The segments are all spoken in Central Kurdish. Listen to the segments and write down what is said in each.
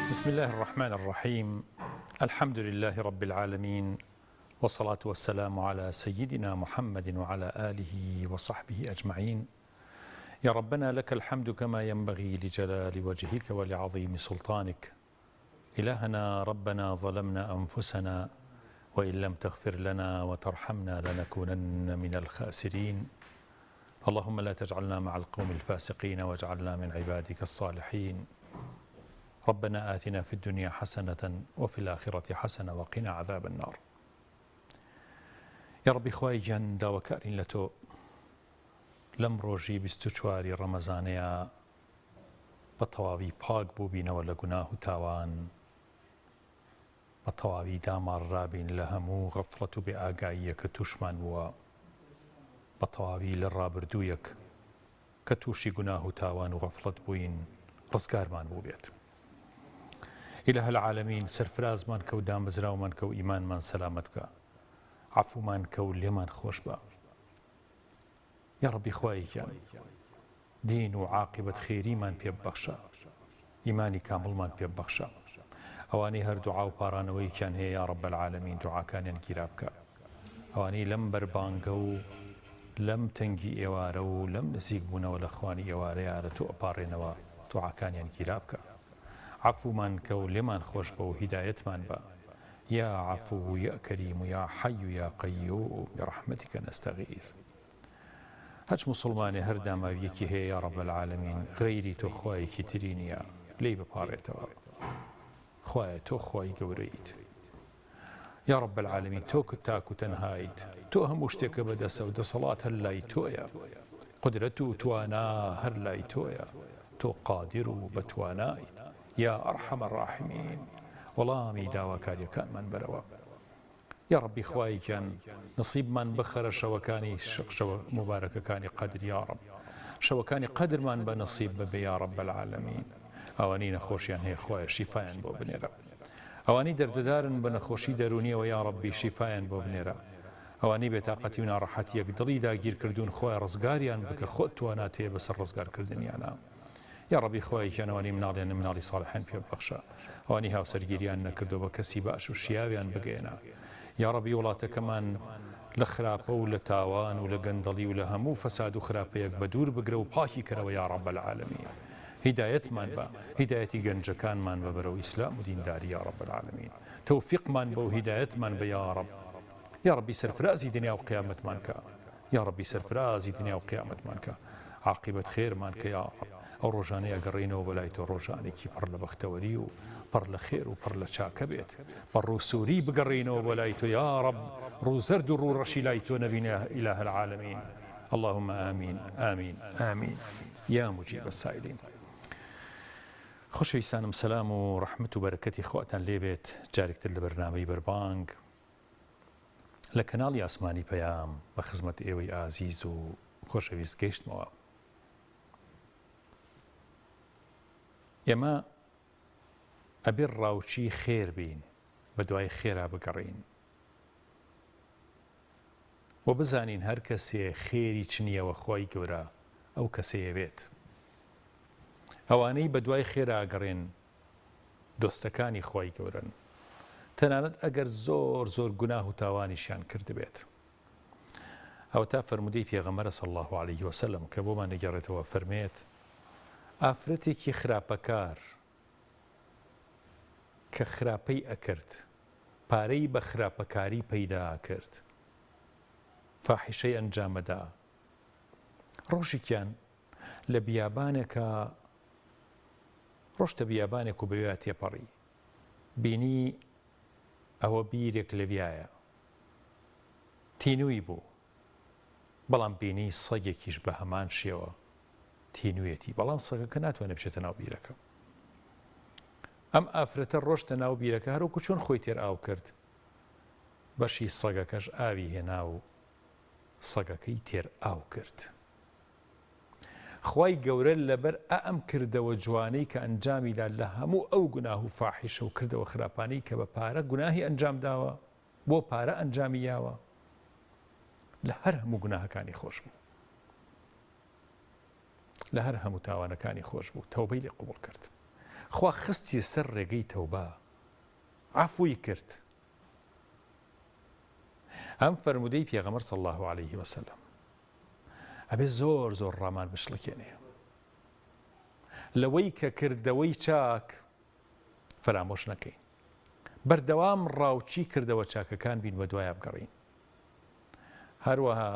بسم الله الرحمن الرحيم الحمد لله رب العالمين والصلاة والسلام على سيدنا محمد وعلى آله وصحبه أجمعين يا ربنا لك الحمد كما ينبغي لجلال وجهك ولعظيم سلطانك إلهنا ربنا ظلمنا أنفسنا وإن لم تغفر لنا وترحمنا لنكونن من الخاسرين اللهم لا تجعلنا مع القوم الفاسقين واجعلنا من عبادك الصالحين ربنا آتنا في الدنيا حسنة وفي الآخرة حسنة وقنا عذاب النار یا ڕەبی خوای گیان داواکارین لە تۆ لەم ڕۆژی 24 ی ڕەمەزانەیە بە تەواوی پاک بووبینەوە لە گوناه و تاوان بە تەواوی داماڵرابین لە هەموو غەفڵەت و بێ ئاگاییەک کە تووشمان بووە، بە تەواوی لە ڕابردوویەک کە تووشی گوناه و تاوان و غەفڵەت بووین ڕزگارمان بووبێت. اله العالمین سەرفرازمان کە و دامەزراومان کە و ئیمانمان سەلامەت بکە، عەفومان کە و لێمان خۆش بە. یاڕەبی خوایە گیان دین و عاقیبەت خێریمان پێ ببەخشە ئیمانی کامڵمان پێ ببەخشە ئەوانەی هەر دوعا و پاڕانەوەیەکیان هەیە یا رب العالمین دوعاکانیان گیرا بکە ئەوانەی لەم بەربانگە و لەم تەنگی ئێوارە و لەم نزیک بوونەوە لە خوانی ئێوارەیە لە تۆ ئەپاڕێنەوە دوعاکانیان گیرا بکە عەفومان کە و لێمان خۆش بە و هیدایەتمان بە یا عەفو یا کەریم یا حەی یا قەیوم برحمتک نستغیث هەچ موسڵمانێ هەر داماویەکی هەیە یا رب العالمین غەیری تۆ خوایەکی تری نیە لێی بپاڕێتەوە خوایە تۆ خوای گەورەیت یا رب العالمین تۆ تاک و تەنهایت تۆ هەموو شتێکە بەدەسە و دەسەڵات هەر لای تۆیە قدرەت و توانا هەر لای تۆیە تۆ قادر و بەتوانایت یا ئەرحەمە ڕاحمین وەڵامی داواکاریەکانمان بەرەوە یاڕەبی خوایە گیان نصیبمان بخەرە شەوەکانی شەوە موبارەکەکانی قەدر یاڕەب شەوەکانی قەدرمان بە نصیب ببێ یاڕەب العالمین ئەوانەی نەخۆشیان هەیە خوایە شیفایان بۆ بنێرە ئەوانەی دەردەدارن بە نەخۆشی دەروونیەوە یاڕەبی شیفایان بۆ بنێرە ئەوانەی بێتاقەتی و ناڕەحەتیەک دڵی داگیر کردوون خوایە ڕزگاریان بکە خۆت توانات هەیە بەسەر ڕزگارکردنیانە. یاڕەبی خوایە گیان ئەوانەی مناڵیان مناڵی ساڵحیان پێ ببەخشە ئەوانەی هاوسەرگیریان نەکردوە بە کەسی باش و شیاویان بگەیەنە یاڕەبی وڵاتەکەمان لە خراپە و لە تاوان و لە گەندەڵی و لە هەموو فەساد و خراپەیەک بە دوور بگرە و پاکی کەرەوە یاڕەب العالمین هیدایەتمان بە هیدایەتی گەنجەکانمان بە بەرەو ئیسلام و دینداری یاڕەب العالمین تەوفیقمان بە و هیدایەتمان بە یاڕەب یاڕەبی سەرفرازی دنیا و قیامەتمان کە یاڕەبی سەرفرازی دنیا و قیامەتمان کە عاقیبەت خێرمان کە یاڕەب ئەو ڕۆژانەی ئەگەڕێینەوە بۆ لای تۆ ڕۆژانێکی پڕ لە بەختەوەری و پڕ لە خێر و پڕ لە چاکە بێت بە ڕووسووری بگەڕێینەوە بۆ لای تۆ یاڕەب ڕوو زەرد و ڕوو ڕەشی لای تۆ نەبین یا ئیلاه العالمین اللهم آمین آمین آمین یا مجیب السائلین خۆشەویستانم سەلام و ڕەحمەت و بەرەکەتی خواتان لێبێت جارێکتر لە بەرنامەی بەربانگ لە کەناڵی ئاسمانی پەیام بە خزمەت ئێوەی ئازیز و خۆشەویست گەیشتمەوە. ئێمە ئەبێ ڕاوچی خێر بین، بە دوای خێرا بگەڕێین و بزانین هەر کەسێ خێری چنیەوە خوای گەورە ئەو کەسەیەوێت. ئەوانەی بە دوای خێرا ئەگەڕێن دۆستەکانی خوای گەورەن تەنانەت ئەگەر زۆر زۆر گوناه و تاوانیشیان کردبێت. ئەوەتا فەرموودەی پێغەمبەرە صلی اللە علیه وسلم کە بۆمان دەگێڕێتەوە فەرمێت ئافرەتێکی خراپەکار کە خراپەی ئەکرد پارەی بە خراپەکاری پەیدا ئەکرد فاحیشەی ئەنجامەدا ڕۆژێکیان لە بیابانێکا ڕۆشتە بیابانێک و بەوێیا تێپەڕی بینی ئەوە بیرێک لەویایە تینووی بوو بەڵام بینی سەگێکیش بە هەمان شێوە تینوویەتی بەڵام سەگەکە ناتوانێت بچێتە ناو بیرەکە ئەم ئافرەتە ڕۆشتە ناو بیرەکە هەروەکو چۆن خۆی تێر ئاو کرد بەشی سەگەکەش ئاوی هێنا و سەگەکەی تێر ئاو کرد خوای گەورە لەبەر ئەم کردەوە جوانەی کە ئەنجامی دا لە هەموو ئەو گوناه و فاحیشە و کردەوە خراپانەی کە بە پارە گوناهی ئەنجام داوە بۆ پارە ئەنجامی یاوە لە هەر هەموو گوناهەکانی خۆش بوو لە هەر هەموو تاوانەکانی خۆش بوو تەوبەی لێ قبوڵ کرد. خوا خستیە سەر ڕێگەی تەوبە عەفوی کرد. ئەم فەرموودەی پێغەمبەر صلی اللە علیه وسلم ئەبێ زۆر زۆر ڕامان بشڵەکێنێ لەوەی کە کردەوەی چاک فەرامۆش نەکەین بەردەوام ڕاوچی کردەوە چاکەکان بین بە دوایە بگەڕین هەروەها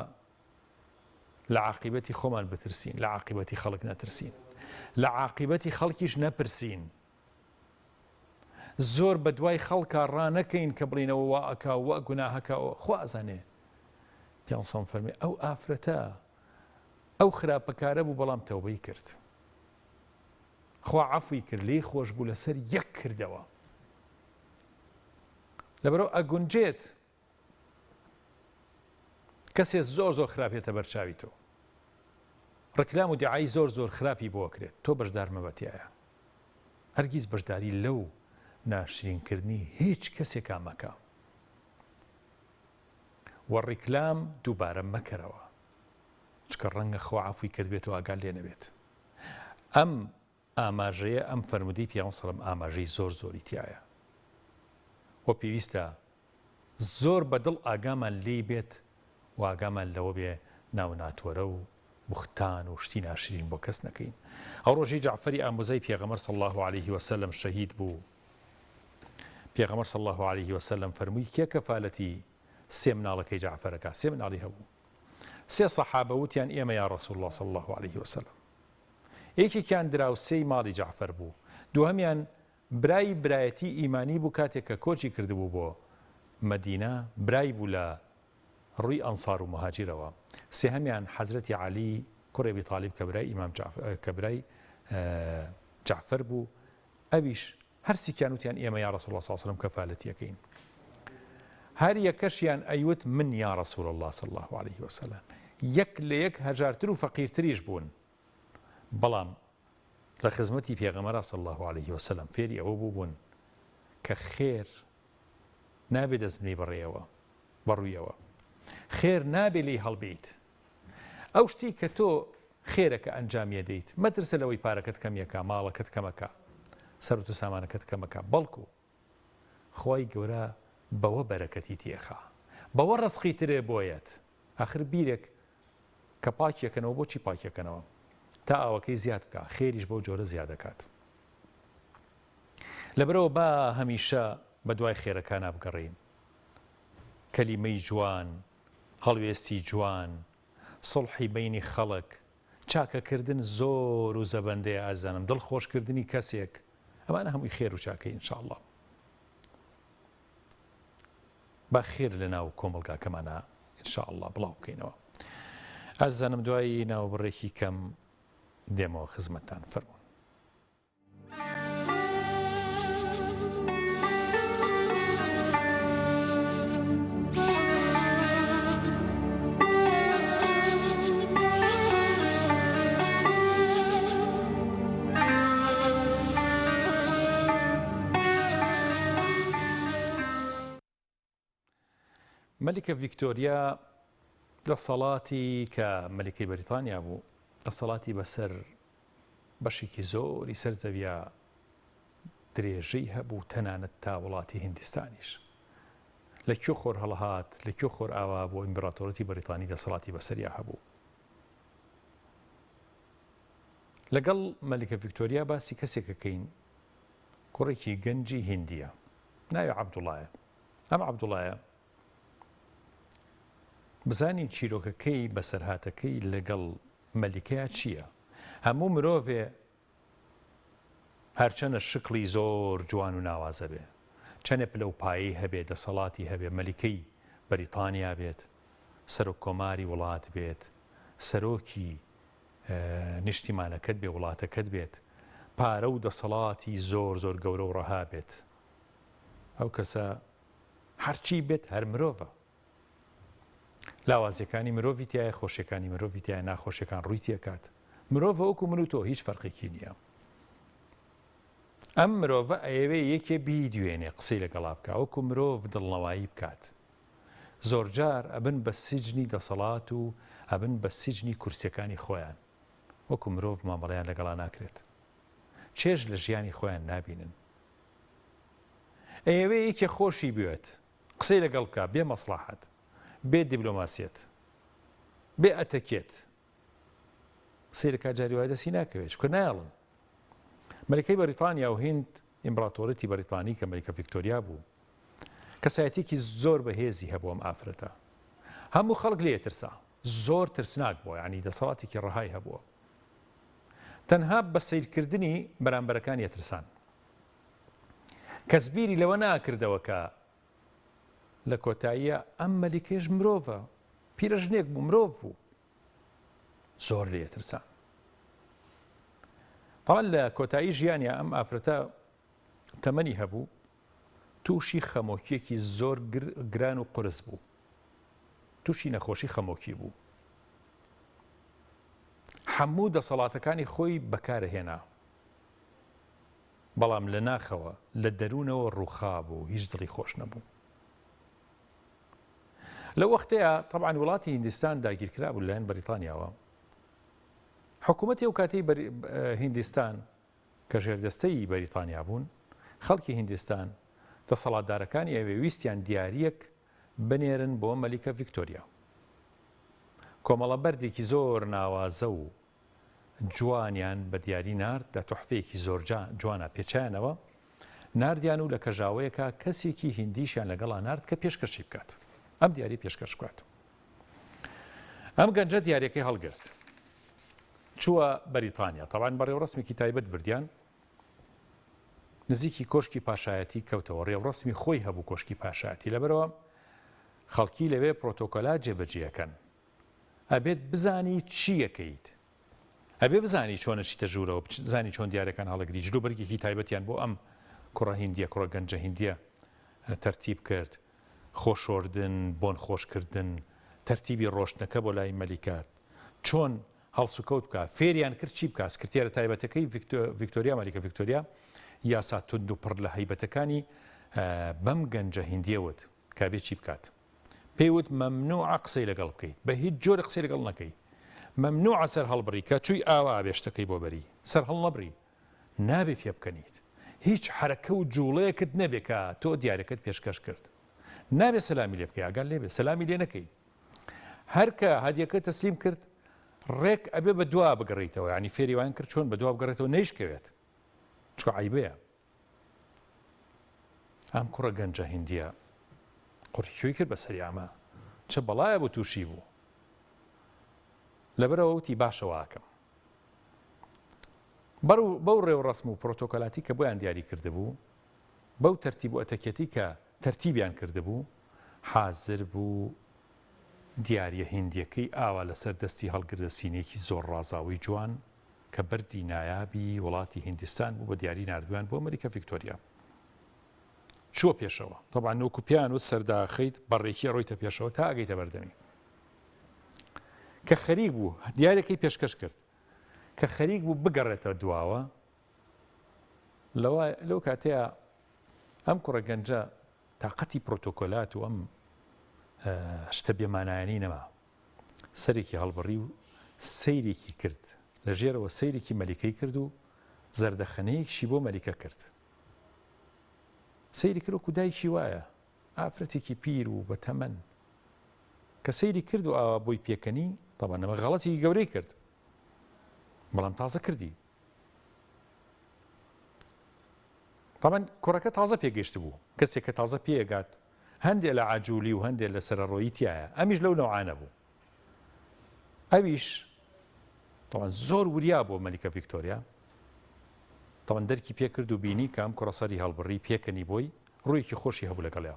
لە عاقیبەتی خۆمان بترسین لە عاقیبەتی خەڵک نەترسین لە عاقیبەتی خەڵکیش نەپرسین زۆر بە دوای خەڵکا ڕانەکەین کە بڵینەوە وا ئەکا و وا گوناهەکە خوا ئەزانێ پیانسەم فەرمی ئەو ئافرەتە ئەو خراپەکارە بوو بەڵام تەوبەی کرد خوا عەفوی کرد لێی خۆش بوو لەسەر یەک کردەوە لەبەرەوە ئەگونجێت کەسێ زۆر زۆر خراپ یەتە بەر چاوی تۆ ڕکلام و دیعای زۆر زۆر خراپی بۆ کرێت تۆ بەشدار مەبە تیایا هەرگیز بەشداری لەو ناشرینکردنی هیچ کەسێکا مەکە و ڕیکلام دووبارە مەکەرەوە چکە ڕەنگە خوا عەفوی کردبێت و ئاگات لێ نەبێت ئەم ئاماژەیە ئەم فەرمودەی پیامبەر سەڵم ئاماژەی زۆر زۆری تیایە و پێویستە زۆر بە دڵ ئاگامان لێی بێت و ئاگامان لەوە بێ ناو ناتۆرە و بوختان و شتی ناشرین بۆ کەس نەکەین. ئەو ڕۆژەی جەعفەری ئامۆزای پێغەمبەر صلی اللە علیه وسلم شەهید بوو، پێغەمبەر صلی اللە علیه وسلم فەرمووی کێ کەفالەتی سێ مناڵەکەی جەعفەر ئەکا؟ سێ مناڵی هەبوو. سێ سەحابە وتیان ئێمە یا رسول اللە صلی اللە علیه وسلم. یەکێکیان دراوسێی ماڵی جەعفەر بوو، دووهەمیان برای برایەتی ئیمانی بوو کاتێک کە کۆچی کردبوو بۆ مەدینە برای بوو لە ڕووی ئەنسار و موهاجیرەوە سێهەمیان حەزرەتی عەلی کوڕی ئەبی تالیب کە برای ئیمام کە برای جەعفەر بوو ئەویش هەرسیکیان وتیان ئێمە یا رسول الله صلی الله علیه و سلم کەفالەتی ئەکەین هەر یەکەشیان ئەیوت من یا رسول الله صلی الله علیه وسلم یەک لە یەک هەژارتر و فەقیرتریش بوون بەڵام لە خزمەتی پێغەمبەرا صلی اللە علیه وسلم فێری ئەوە بووبوون کە خێر نابێ دەست بنێی بەڕێیەوە بەڕوویەوە خێر نابێ لێی هەڵبێیت ئەو شتی کە تۆ خێرەکە ئەنجامیە دەیت مەترسە لەوەی پارەکەت کەمیەکە ماڵەکەت کەمەکە سەرت و سامانەکەت کەمەکە بەڵکو خوای گەورە بەوە بەرەکەتی تێخا بەوە ڕزقی ترێ بۆیەت ئاخر بیرێک کە پاکیەکەنەوە بۆچی پاکیەکەنەوە تا ئاوەکەی زیاد بکا خێریش بەو جۆرە زیاد دەکات لەبەرەوە با هەمیشە بە دوای خێرەکانا بگەڕێین کەلیمەی جوان هەڵوێستی جوان سوڵحی بەینی خەڵک چاکەکردن زۆر و زەبەندەیە ئازیزانم دڵ خۆشکردنی کەسێک ئەمانە هەمووی خێر و چاکەی ان شاء اللە با خێر لە ناو کۆمەڵگاکەمانا ان شاء اللە بڵاو بکەینەوە. ئازیزانم دوای ناوبڕێکی کەم دێمەوە خزمەتتان فەرموون. مەلیکە ڤیکتۆریا دەسەڵاتی کە مەلیکەی بەریتانیا بوو دەسەڵاتی بەسەر بەشێکی زۆری سەر زەویا درێژەی هەبوو تەنانەت تا وڵاتی هندستانیش لە کوێ خۆر هەڵهات لە کوێ خۆر ئاوا بۆ ئیمبراتۆرەتی بەریتانی دەسەڵاتی بەسەریا هەبوو لەگەڵ مەلیکە ڤیکتۆریا باسی کەسێک ئەکەین کوڕێکی گەنجی هیندیە ناوی عەبدوڵایە ئەم عەبدوڵایە بزانین چیرۆکەکەی بەسەرهاتەکەی لەگەڵ مەلیکەیا چییە هەموو مرۆڤێ هەرچەنە شکڵی زۆر جوان و ناوازە بێ چەنێ پلە و پایەی هەبێ دەسەڵاتی هەبێ مەلیکەی بەریتانیا بێت سەرۆک کۆماری وڵات بێت سەرۆکی نیشتیمانەکەت بێ وڵاتەکەت بێت پارە و دەسەڵاتی زۆر زۆر گەورە و ڕەها بێت ئەو کەسە هەرچی بێت هەر مرۆڤە لاوازیەکانی مرۆڤی تایە خۆشیەکانی مرۆڤی تایە ناخۆشیەکان ڕووی تێکات مرۆڤە وەکو من و تۆ هیچ فەرقێکی نییە ئەم مرۆڤە ئەیەوێ یەکێ بیدوێنێ قسەی لەگەڵا بکە وەکو مرۆڤ دڵنەوایی بکات زۆرجار ئەبن بە سجنی دەسەڵات و ئەبن بە سجنی کورسیەکانی خۆیان وەکو مرۆڤ مامەڵەیان لەگەڵا ناکرێت. چێژ لە ژیانی خۆیان نابینن. ئەیەوێ یەکێ خۆشی بوێت، قسەی لەگەڵ بکا بێ مەسڵەحەت، بێ دیبلۆماسیەت، بێ ئەتەکێت. سەیرەکا جاری وایە دەستی ناکەوێت، چونکە نایەڵن. مەلیکەی بەریتانیا و هیند، ئیمبراتۆریەتی بەریتانی کە مەلیکە ڤیکتۆریا بوو، کەسایەتیەکی زۆر بەهێزی هەبوو ئەم ئافرەتە. هەموو خەڵک لێ ترسا. زۆر ترسناک بووە، یانی دەسەڵاتێکی ڕەهای هەبووە. تەنها بە سەیرکردنی بەرامبەرەکانی ئەترسان. کەس بیری لەوە ناکردەوە کە لە کۆتاییە ئەم مەلیکەیش مرۆڤە، پیرەژنێک بوو، مرۆڤ بوو. زۆر لێ ترسان. تاوان لە کۆتایی ژیانیا ئەم ئافرەتە تەمەنی هەبوو، تووشی خەمۆکییەکی زۆر گران و قورس بوو. تووشی نەخۆشی خەمۆکی بوو. هەموو دەسەڵاتەکانی خۆی بەکارهێنا. بەڵام لە ناخەوە، لە دەروونەوە ڕووخابوو، هیچ دڵی خۆش نەبوو. لەو وەختەیا تەبعەن وڵاتی هیندستان داگیرکرابوو لەلایەن بەریتانیاوە. حکوومەتی ئەو کاتەی هیندستان کە ژێردەستەی بەریتانیا بوون، خەڵکی هیندستان، دەسەڵاتدارەکانی ئەوێ ویستیان دیارییەک بنێرن بۆ مەلیکە ڤیکتۆریا. کۆمەڵە بەردێکی زۆر ناوازە و جوانیان بە دیاری نارد، لە توحفەیەکی زۆر جوانا پێچایانەوە، ناردیان و لە کەژاوەیەکا کەسێکی هیندیشیان لەگەڵا نارد کە پێشکەشی بکات، ئەم دیاری پێشکەش بکات. ئەم گەنجە دیاریەکەی هەڵگرت چووە بەریتانیا، تەبعەن بە ڕێوڕەسمێکی تایبەت بردیان نزیکی کۆشکی پاشایەتی کەوتەوە، ڕێوڕەسمی خۆی هەبوو کۆشکی پاشایەتی، لەبەرەوە خەڵکی لەوێ پرۆتۆکۆلات جێبەجێەکەن، ئەبێت بزانی چیەکەیت، ئەبێ بزانی چۆن ئەچیتە ژوورەوە، بزانی چۆن دیارەکان هەڵەگری، جل و بەرگێکی تایبەتیان بۆ ئەم کوڕە هیندیە، کوڕە گەنجە هیندیە تەرتیب کرد، خۆشۆردن، بۆن خۆشکردن، تەرتیبی ڕۆشتنەکە بۆ لای مەلیکە، چۆن هەڵسوکەوت بکا، فێریان کرد چی بکا، سکرتێرە تایبەتەکەی ڤیکتۆریا، مەلیکە ڤیکتۆریا، یاسا توند و پڕ لە هەیبەتەکانی بەم گەنجە هیندیە وت کە ئەبێ چی بکات. پێی وت مەمنوعە قسەی لەگەڵ بکەیت، بە هیچ جۆرێک قسەی لەگەڵ نەکەی، مەمنوعە سەر هەڵبڕی، کە چووی ئاوا ئەبێ شتەکەی بۆ بەری، سەر هەڵنەبڕی، نابێ پێبکەنیت، هیچ حەرەکە و جوڵەیەکت نەبێ کە تۆ دیارەکەت پێشکەش کرد، نابێ سەلامی لێ بکەی، ئاگات لێ بێ سەلامی لێ نەکەی، هەر کە هەدیەکە تەسلیم کرد ڕێک ئەبێ بە دوا بگەڕێیتەوە، یانی فێری وایان کرد چۆن بە دوا بگەڕێتەوە نەیشکەوێت، چونکە عەیبەیە. ئەم کوڕە گەنجە هیندیە قوڕی کرد بەسەری ئەمە چ بەڵایە بۆ تووشی بوو لەبەرەوە وتی باشە واکەم بەو ڕێوڕەسم و پرۆتۆکۆلاتی کە بۆیان دیاری کردبوو بەو تەرتیب و ئەتەکێتی کە تەرتیبیان کردبوو حازر بوو دیاریە هیندیەکەی ئاوا لەسەر دەستی هەڵگردە سینێکی زۆر ڕازاوەی جوان کە بەردی نایابی وڵاتی هیندستان بوو بە دیاری ناردویان بۆ مەلیکە ڤیکتۆریا. چووە پێشەوە. تەبعەن وەکو پێیان وت سەرداخەیت بە ڕێکی ئەڕۆیتە پێشەوە تا ئەگەیتە بەردەمی. کە خەریک بوو دیارەکەی پێشکەش کرد. کە خەریک بوو بگەڕێتە دواوە لەوە لەو کاتەیە ئەم کوڕە گەنجە تاقەتی پرۆتۆکۆلات و ئەم شتە بێمانایانی نەما. سەرێکی هەڵبڕی و سەیرێکی کرد، لە ژێرەوە سەیرێکی مەلیکەی کرد و زەردەخەنەیەکیشی بۆ مەلیکە کرد. سەیری کرد وەکو دایکی وایە، ئافرەتێکی پیر و بە تەمەن. کە سەیری کرد و ئاوا بۆی پێکەنی، تەبعەن ئەمە غەڵەتێکی گەورەی کرد، بەڵام تازە کردی. تەبعەن کوڕەکە تازە پێگەیشتبوو، کەسێک کە تازە پێگات هەندێ لە عەجولی و هەندێ لە سەرەڕۆیی تیایە، ئەمیش لەو نەوعانە بوو. ئەویش تەبعەن زۆر وریا بوو مەلیکە ڤیکتۆریا، تەبعەن دەرکی پێکرد و بینی کە ئەم کوڕە سەری هەڵبڕی پێکەنی بۆی، ڕوویەکی خۆشی هەبوو لەگەڵیا.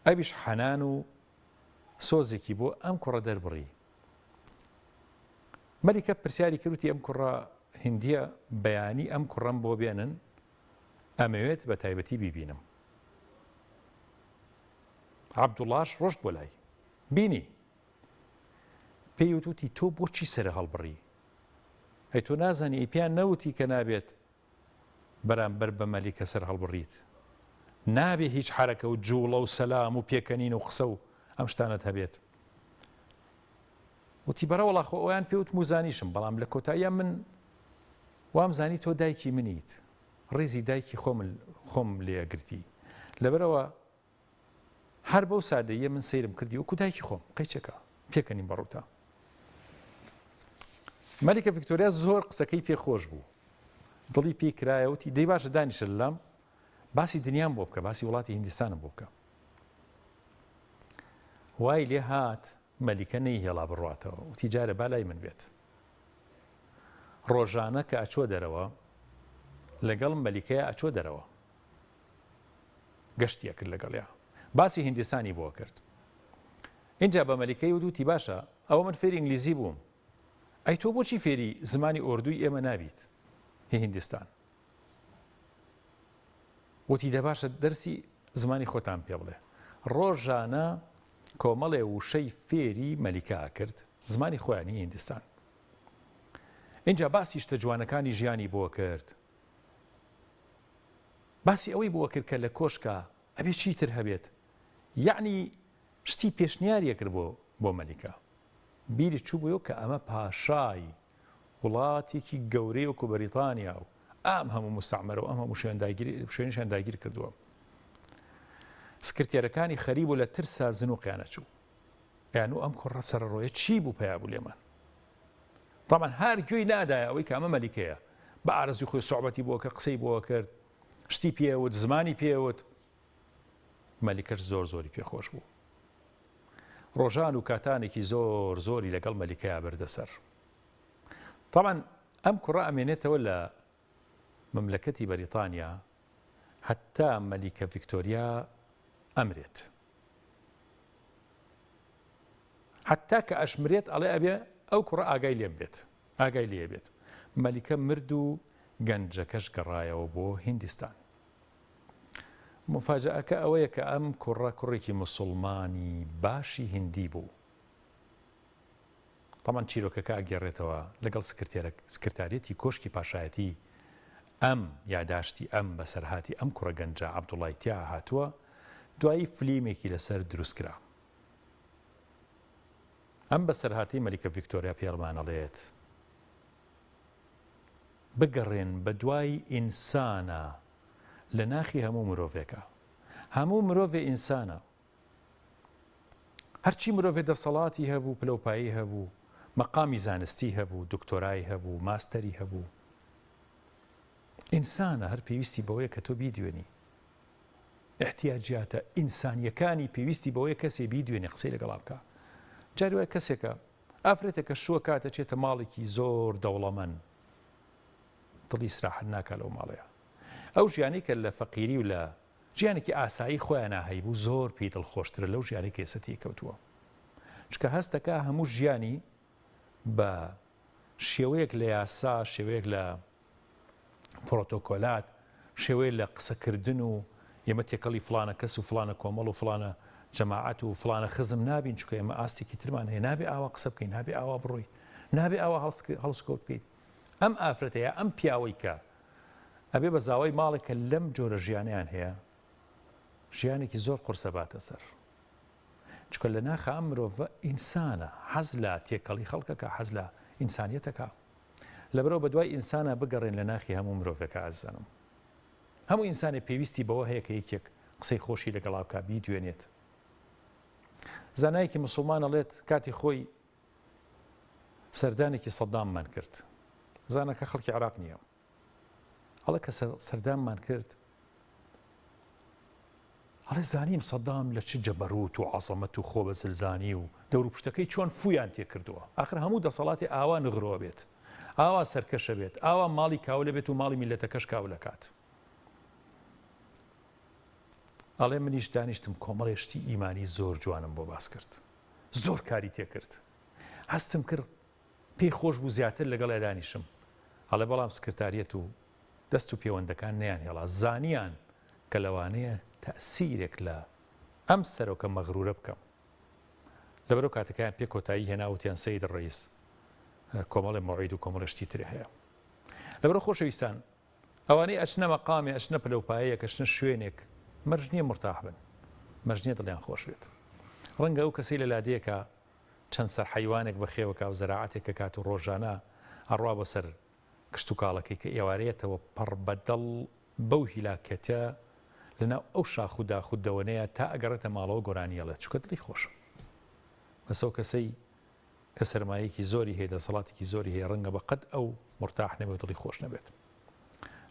ئەویش حەنان و سۆزێکی بۆ ئەم کوڕە دەربڕی. مەلیکە پرسیاری کرد وتی ئەم کوڕە هندیە بەیانی ئەم کوڕەم بۆ بێنن ئەمەوێت بە تایبەتی بیبینم. عەبدوڵاش ڕۆشت بۆ لای. بینی. پێی وت وتی تۆ بۆچی سەرە هەڵبڕی؟ ئەی تۆ نازانی ئەی پێیان نەوتی کە نابێت بەرامبەر بە مەلیکە سەر هەڵبڕیت؟ نابێ هیچ حەرەکە و جوڵە و سەلام و پێکەنین و قسە و ئەم شتانەت هەبێت. وتی بەرەوەڵا خۆ ئەویان پێوتم و زانیشم بەڵام لە کۆتاییە من. وامزانی تۆ دایکی منیت، ڕێزی دایکی خۆم خۆم لێ ئەگرتی، لەبەرئەوە هەر بەو سادەییە من سەیرم کردی وەکو دایکی خۆم، قەیچەکە پێکەنیم بە ڕووتا. مەلیکە ڤیکتۆریا زۆر قسەکەی پێ خۆش بوو، دڵی پێی کرایە وتی دەی باشە دانیشە لەلام باسی دنیام بۆ بکە، باسی وڵاتی هیندستانم بۆ بکە. وای لێ هات مەلیکە نەیهێڵا بڕواتەوە، وتی جارێ با لای من بێت. ڕۆژانە کە ئەچووە دەرەوە لەگەڵ مەلیکەیا ئەچووە دەرەوە. گەشتی ئەکرد لەگەڵیا. باسی هیندستانی بۆ کرد. ئینجا بە مەلیکەی وت وتی باشە ئەوە من فێری ئینگلیزی بووم. ئەی تۆ بۆچی فێری زمانی ئۆردووی ئێمە نابیت هی هیندستان؟ وتی دە باشە دەرسی زمانی خۆتان پێ بڵێ. ڕۆژانە کۆمەڵێ وشەی فێری مەلیکە ئەکرد زمانی خۆیان هی هیندستان. ئینجا باسی شتە جوانەکانی ژیانی بۆ کرد. باسی ئەوەی بۆ کرد کە لە کۆشکا ئەبێ چیتر هەبێت. یەعنی شتی پێشنیاری ئەکرد بۆ بۆ مەلیکە. بیری چووبوویەوە کە ئەمە پاشای وڵاتێکی گەورەی وەکو بەریتانیا و ئەم هەموو مستعمرە و ئەم هەموو شوێن داگیر شوێنیشیان داگیر کردووە. سکرتێرەکانی خەریب و لە ترسا زنوقیان ئەچوو. ئەیان و ئەم کوڕە سەرەڕۆیە چی بوو پەیا بوو لێمان. تامان هەر گوێی نادایە ئەوەی کە ئەمە مەلیکەیە. بە ئارەزوی خۆی سوعبەتی بۆ کرد، قسەی بۆ کرد، شتی پێوت، زمانی پێوت. مەلیکەش زۆر زۆری پێخۆش بوو. ڕۆژان و کاتانێکی زۆر زۆری لەگەڵ مەلیکەیا بردە سەر. تەبعەن ئەم کوڕە ئەمێنێتەوە لە مەملەکەتی بەریتانیا هەتا مەلیکە ڤیکتۆریا ئەمرێت. حتا کە ئەشمرێت ئەڵێ ئەبێ ئەو کوڕە ئاگای لێم بێت ئاگای لێ بێت مەلیکە مرد و گەنجەکەش گەڕایەوە بۆ هیندستان. موفاجەئەکە ئەوەیە کە ئەم کوڕە کوڕێکی موسوڵمانی باشی هیندی بوو. تەبعەن چیرۆکەکە ئەگێڕێتەوە لەگەڵ سکرتێرە سکرتاریەتی کۆشکی پاشایەتی ئەم یاداشتی ئەم بەسەرهاتی ئەم کوڕە گەنجە عەبدوڵای تیا هاتووە دوایی فلیمێکی لەسەر دروست کرا. ئەم بەسەرهاتەی مەلیکە ڤیکتۆریا پێڵمان ئەڵێت بگەڕێن بەدوای ئینسانا لە ناخی هەموو مرۆڤێکا. هەموو مرۆڤێ ئینسانە. هەرچی مرۆڤێ دەسەڵاتی هەبوو، پلەوپایی هەبوو، مەقامی زانستی هەبوو، دکتۆرای هەبوو، ماستەری هەبوو. ئینسانە هەر پێویستی بەوەیە کە تۆ بیدوێنی. ئیحتیاجیاتە ئینسانیەکانی پێویستی بەوەیە کەسێ بیدوێنێ قسەی لەگەڵا بکا. جاری وایە کەسێکە ئافرەتێکە شووە کات ئەچێتە ماڵێکی زۆر دەوڵەمەند دڵی ئیسراحەت ناکا لەو ماڵەیە ئەو ژیانەی کە لە فەقیری و لە ژیانێکی ئاسایی خۆیانا هەیبوو زۆر پێی دڵخۆشترە لەو ژیانەی کە ئێستا تێی کەوتووە چونکە هەستەکا هەموو ژیانی بە شێوەیەک لە یاسا شێوەیەک لە پرۆتۆکۆلات، شێوەیە لە قسەکردن و ئێمە تێکەڵی فڵانە کەس و فڵانە کۆمەڵ و فڵانە جەماعەت و فڵانە خزم نابین چونکە ئێمە ئاستێکی ترمان هەیە نابێ ئاوا قسە بکەین نابێ ئاوا بڕۆیت نابێ ئاوا هەڵسکەوت بکەیت ئەم ئافرەتە یا ئەم پیاوەی کە ئەبێ بە زاوای ماڵێک کە لەم جۆرە ژیانیان هەیە ژیانێکی زۆر قورسە باتە سەر چونکە لە ناخە ئەم مرۆڤە ئینسانە حەز لە تێکەڵی خەڵکەکە حەز لە ئینسانیەتەکە لەبەرئەوە بەدوای ئینسانا بگەڕێن لە ناخی هەموو مرۆڤێکا ئازیزانم. هەموو ئینسانێ پێویستی بەوە هەیە کە یەکێک قسەی خۆشی لەگەڵا بکا بیدوێنێت. زانایەکی مسوڵمان ئەڵێت کاتی خۆی سەردانێکی سەداممان کرد. زاناکە خەڵکی عێراق نییە. ئەڵێ کە سەردانمان کرد ئەڵێ زانیم سەدام لە چ جەبەروت و عەزەمەت و خۆ بە زلزانی و دەوروپشتەکەی چۆن فویان تێکردووە ئاخر هەموو دەسەڵاتی ئاوا نغرۆ بێت ئاوا سەرکەشە بێت ئاوا ماڵی کاولە بێت و ماڵی میلەتەکەش کاولەکات ئەڵێ منیش دانیشتم کۆمەڵێ شتی ئیمانی زۆر جوانم بۆ باس کرد زۆر کاری تێکرد هەستم کرد پێی خۆش بوو زیاتر لەگەڵیا دانیشم. ئەڵێ بەڵام سکرتاریەت و دەست و پێوەندەکان نەیانهێڵا. زانیان کە لەوانەیە تەئسیرێک لە ئەم سەرۆکە مەغرورە بکەم. لەبەرئەو کاتەکەیان پێ کۆتایی هێنا وتیان سەید ڕەئیس کۆمەڵێ مەوعید و کۆمەڵێ شتی ترێ هەیە. لەبەرئەو خۆشەویستان ئەوانەی ئەچنە مەقامێ ئەچنە پلەوپایەیەک ئەچنە شوێنێک مەرج نییە مورتاح بن. مەرج نییە دڵیان خۆش بێت. ڕەنگە ئەو کەسەی لە لادێکە چەند سەر حەیوانێک بەخێوەکا و زەراعەتێک ئەکات و ڕۆژانە ئەڕوا بۆ سەر. کشتوکاڵەکەی کە ئێوارەیەتەوە پەڕ بە دڵ بەو هیلاکەتە لەناو ئەو شاخ و داخ و دەوەنەیە تا ئەگەڕێتە ماڵەوە گۆرانی ئەڵێت چونکە دڵی خۆشە. بەس ئەو کەسەی کە سەرمایەکی زۆری هەیە دەسەڵاتێکی زۆری هەیە ڕەنگە بە قەد ئەو مورتاح نەبێ و دڵی خۆش نەبێت.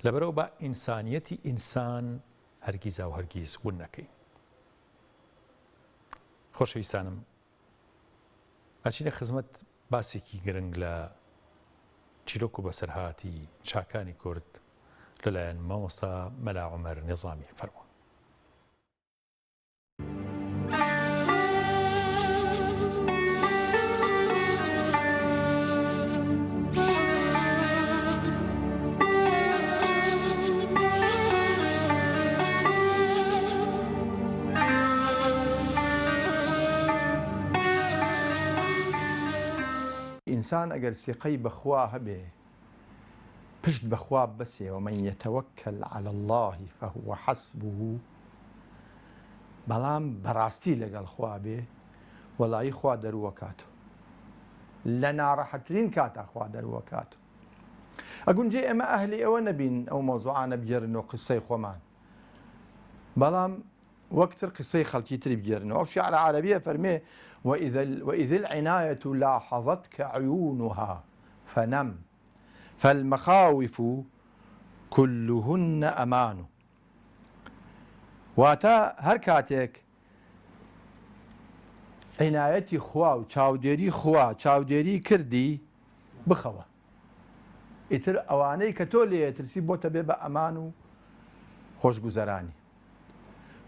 لەبەرئەوە با ئینسانیەتی ئینسان هەرگیزاو هەرگیز ون نەکەین. خۆشەویستانم ئەچینە خزمەت باسێکی گرنگ لە چیرۆک و بەسەرهاتی چاکانی کورد لەلایەن مامۆستا مەلا عومەر نیزامی فەرموون. ئینسان ئەگەر سیقەی بە خوا هەبێ پشت بە خوا ببەسێ، ومن یتوکل علی اللە فهو حسبه، بەڵام بەڕاستی لەگەڵ خوا بێ وەڵایی خوا دەروەکاتۆ لە ناڕەحەترین کاتا خوا دەروەکاتۆ. ئەگونجێ ئێمە ئەهلی ئەوە نەبین ئەو مەوزوعانە بگێڕینەوە قسەی خۆمان بەڵام وەکتر قسەی خەڵکی تری بگێرنەوە ئەو شعرە عەرەبیە فەرمێ وإذ العنایة لاحظتك عيونها فنم فالمخاوف كلهن أمان واتە هەر کاتێک عینایەتی خوا و چاودێری خوا چاودێری کردی بخەوە ئیتر ئەوانەی کە تۆ لێ ترسی بۆتە بێ بە ئەمان و خۆشگوزەرانی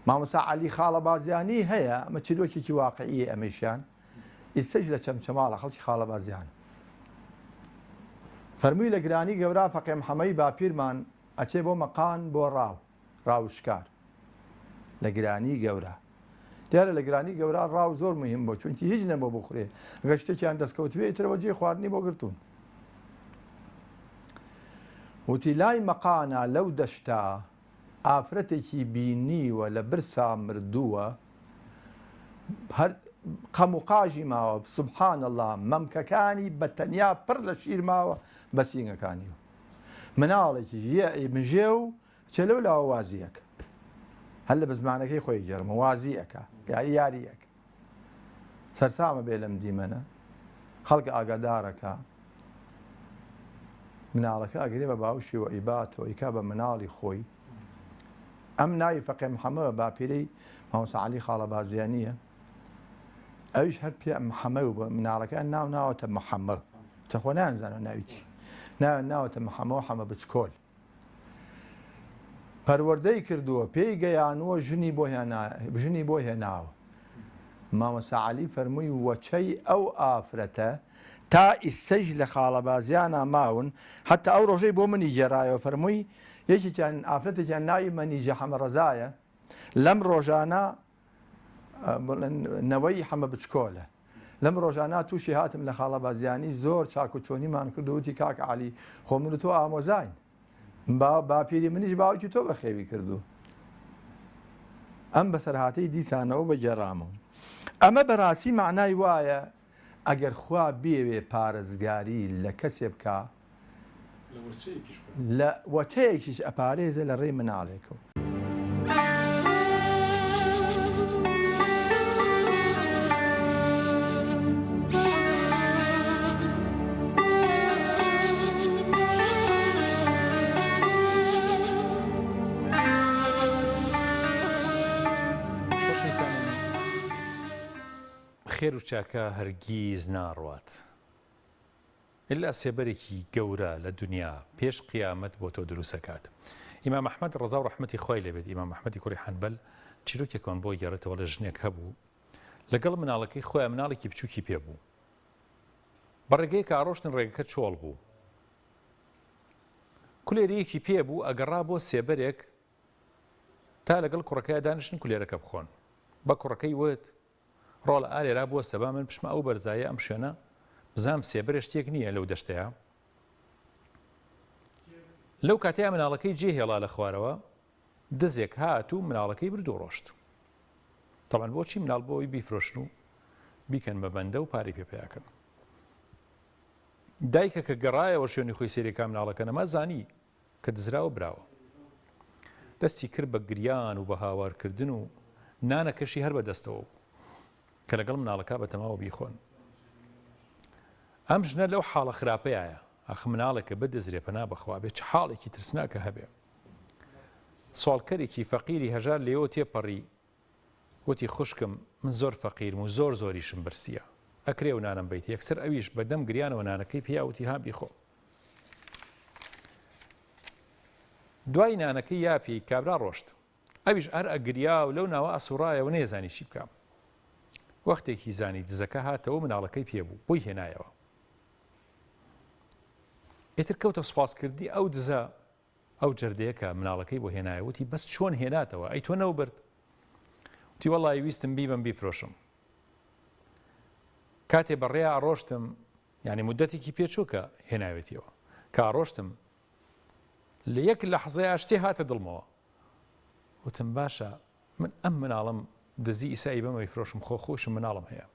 مامۆستا عەلی خاڵە بازیانی هەیە ئەمە چیرۆکێکی واقعیە ئەمەیشیان ئیستەش لە چەمچەماڵە خەڵکی خاڵە بازیان فەرمووی لە گرانی گەورا فەقێ محەمەی باپیرمان ئەچێ بۆ مەقان بۆ ڕاو ڕاو شکار لە گرانی گەورە دیارە لە گرانی گەورە ڕاو زۆر مهم بۆ چونکی هیچ نەبوو بخورێ ئەگەر شتێکیان دەستکەوتبێ ئیترەوە جێ خواردنی بۆ گرتوون وتی لای مەقانە لەو دەشتا ئافرەتێکی بینیوە لە برسا مردووە هەر قەم و قاژی ماوە سبحان اللە مەمکەکانی بە تەنیا پڕ لە شیر ماوە بە سینگەکانیەوە مناڵێکی یە مژێ و چێ لەو لاوە وازیەکە هەر لە بزمانەکەی خۆی گێڕمە وازی ئەکا یاری یاریەک سەرسامە بێ لەم دیمەنە خەڵک ئاگادارەکە مناڵەکە ئەگرێ بە باوشیەوە ئیباتەوە ئیکا بە مناڵی خۆی ئەم ناوی فەقێ محەممەوە باپیرەی مامۆستا عەلی خاڵە بازیانیە ئەویش هەر پێ محەممە و بە مناڵەکە ناو ناوەتە محەممە تەخۆ نانزانە ناوی چی ناوە ناوەتە محەممە و حەمە بچکۆل پەروەردەی کردووە پێی گەیانووە ژنی بۆ هێنا ژنی بۆ هێناوە مامۆستا عەلی فەرمووی وەچەی ئەو ئافرەتە تا ئیسەیش لە خاڵەبازیانا ماون حتا ئەو ڕۆژەی بۆ منی گێڕایەوە فەرمووی یەکێکیان ئافرەتێکیان ناوی مەنیجە حەمەڕەزایە لەم ڕۆژانە بڵێن نەوەی حەمە بچکۆلە لەم ڕۆژانە تووشی هاتم لە خاڵە بازیانی زۆر چاک و چۆنیمان کرد و وتی کاک عەلی خۆ من و تۆ ئامۆزاین با باپیری منیش باوکی تۆ بەخێوی کردو ئەم بەسەرهاتەی دیسانەوە بەگێڕامەوە ئەمە بەڕاستی معنای وایە ئەگەر خوا بێوێ پارێزگاری لە کەسێ بکا لە وەچەیەکیش ئەپارێزێ لە ڕێی مناڵێکەوە. خێر و چاکە هەرگیز ناڕوات. ئیلا سێبەرێکی گەورە لە دونیا پێش قیامەت بۆ تۆ دروست ئەکات. ئیمام ئەحمەد ڕەزا و ڕەحمەتی خوای لێ بێت ئیمام ئەحمەدی کوڕی حەنبەل چیرۆکێکمان بۆ گێڕێتەوە ئەڵێ ژنێک هەبوو لەگەڵ مناڵەکەی خۆیان مناڵێکی بچووکی پێ بوو بە ڕێگەیەکا ئەڕۆشتن ڕێگەکە چۆڵ بوو کولێرەیەکی پێ بوو ئەگەڕا بۆ سێبەرێک تا لەگەڵ کوڕەکەی دانیشن کولێرەکە بخۆن بە کوڕەکەی وت ڕۆڵە ئا لێرا بوەستە با من بچمە ئەو بەرزایە ئەم شوێنە بزانم سێبەرێ شتێک نییە لەو دەشتەیا. لەو کاتەیا مناڵەکەی جێ هێڵا لە خوارەوە دزێک هات و مناڵەکەی برد و ڕۆشت. تەبعەن بۆچی مناڵ بۆ ئەوی بیفرۆشن و بیکەن بە بەندە و پارەی پێ پەیاکەن. دایکە کە گەڕایەوە شوێنی خۆی سەیرێکا مناڵەکە نەما زانی کە دزراوە براوە. دەستی کرد بە گریان و بە هاوارکردن و نانەکەشی هەر بە دەستەوە بوو کە لەگەڵ مناڵەکە بەتەماوە بیخۆن. ئەم ژنە لەو حاڵە خراپەیایە، ئاخ مناڵێکە بدزرێ پەنا بەخوا بێ چ حاڵێکی ترسناکە هەبێ. سواڵکەرێکی فەقیری هەژار لێوە تێپەڕی وتی خوشکم من زۆر فەقیرم و زۆر زۆریشم برسیە ئەکرێ و نانەم بەیت یەکسەر ئەویش بە دەم گریانەوە نانەکەی پیا وتی ها بیخۆ. دوای نانەکەی یا پێی کابرا ڕۆشت ئەویش هەر ئەگریا و لەو ناوە ئەسوڕایەوە نەیەزانی چی بکا. وەختێکی زانی دزەکە هاتەوە مناڵەکەی پێ بوو بۆی هێنایەوە. ئیتر کەوتە سوپاسکردنی ئەو دزە ئەو جەردەیە کە مناڵەکەی بۆ هێنایە وتی بەس چۆن هێناتەوە ئەی تۆ نەوبرد وتی وەڵی ویستم بیبەم بیفرۆشم کاتێ بەڕێیا ئەڕۆشتم یعنی مدەتێکی پێچوو کە هێناوێتیەوە کە ئەڕۆشتم لە یەک لەحزەیا شتێ هاتە دڵمەوە وتم باشە من ئەم مناڵم دزی ئیسایی بەمەوەی فرۆشم خۆ خۆشم مناڵم هەیە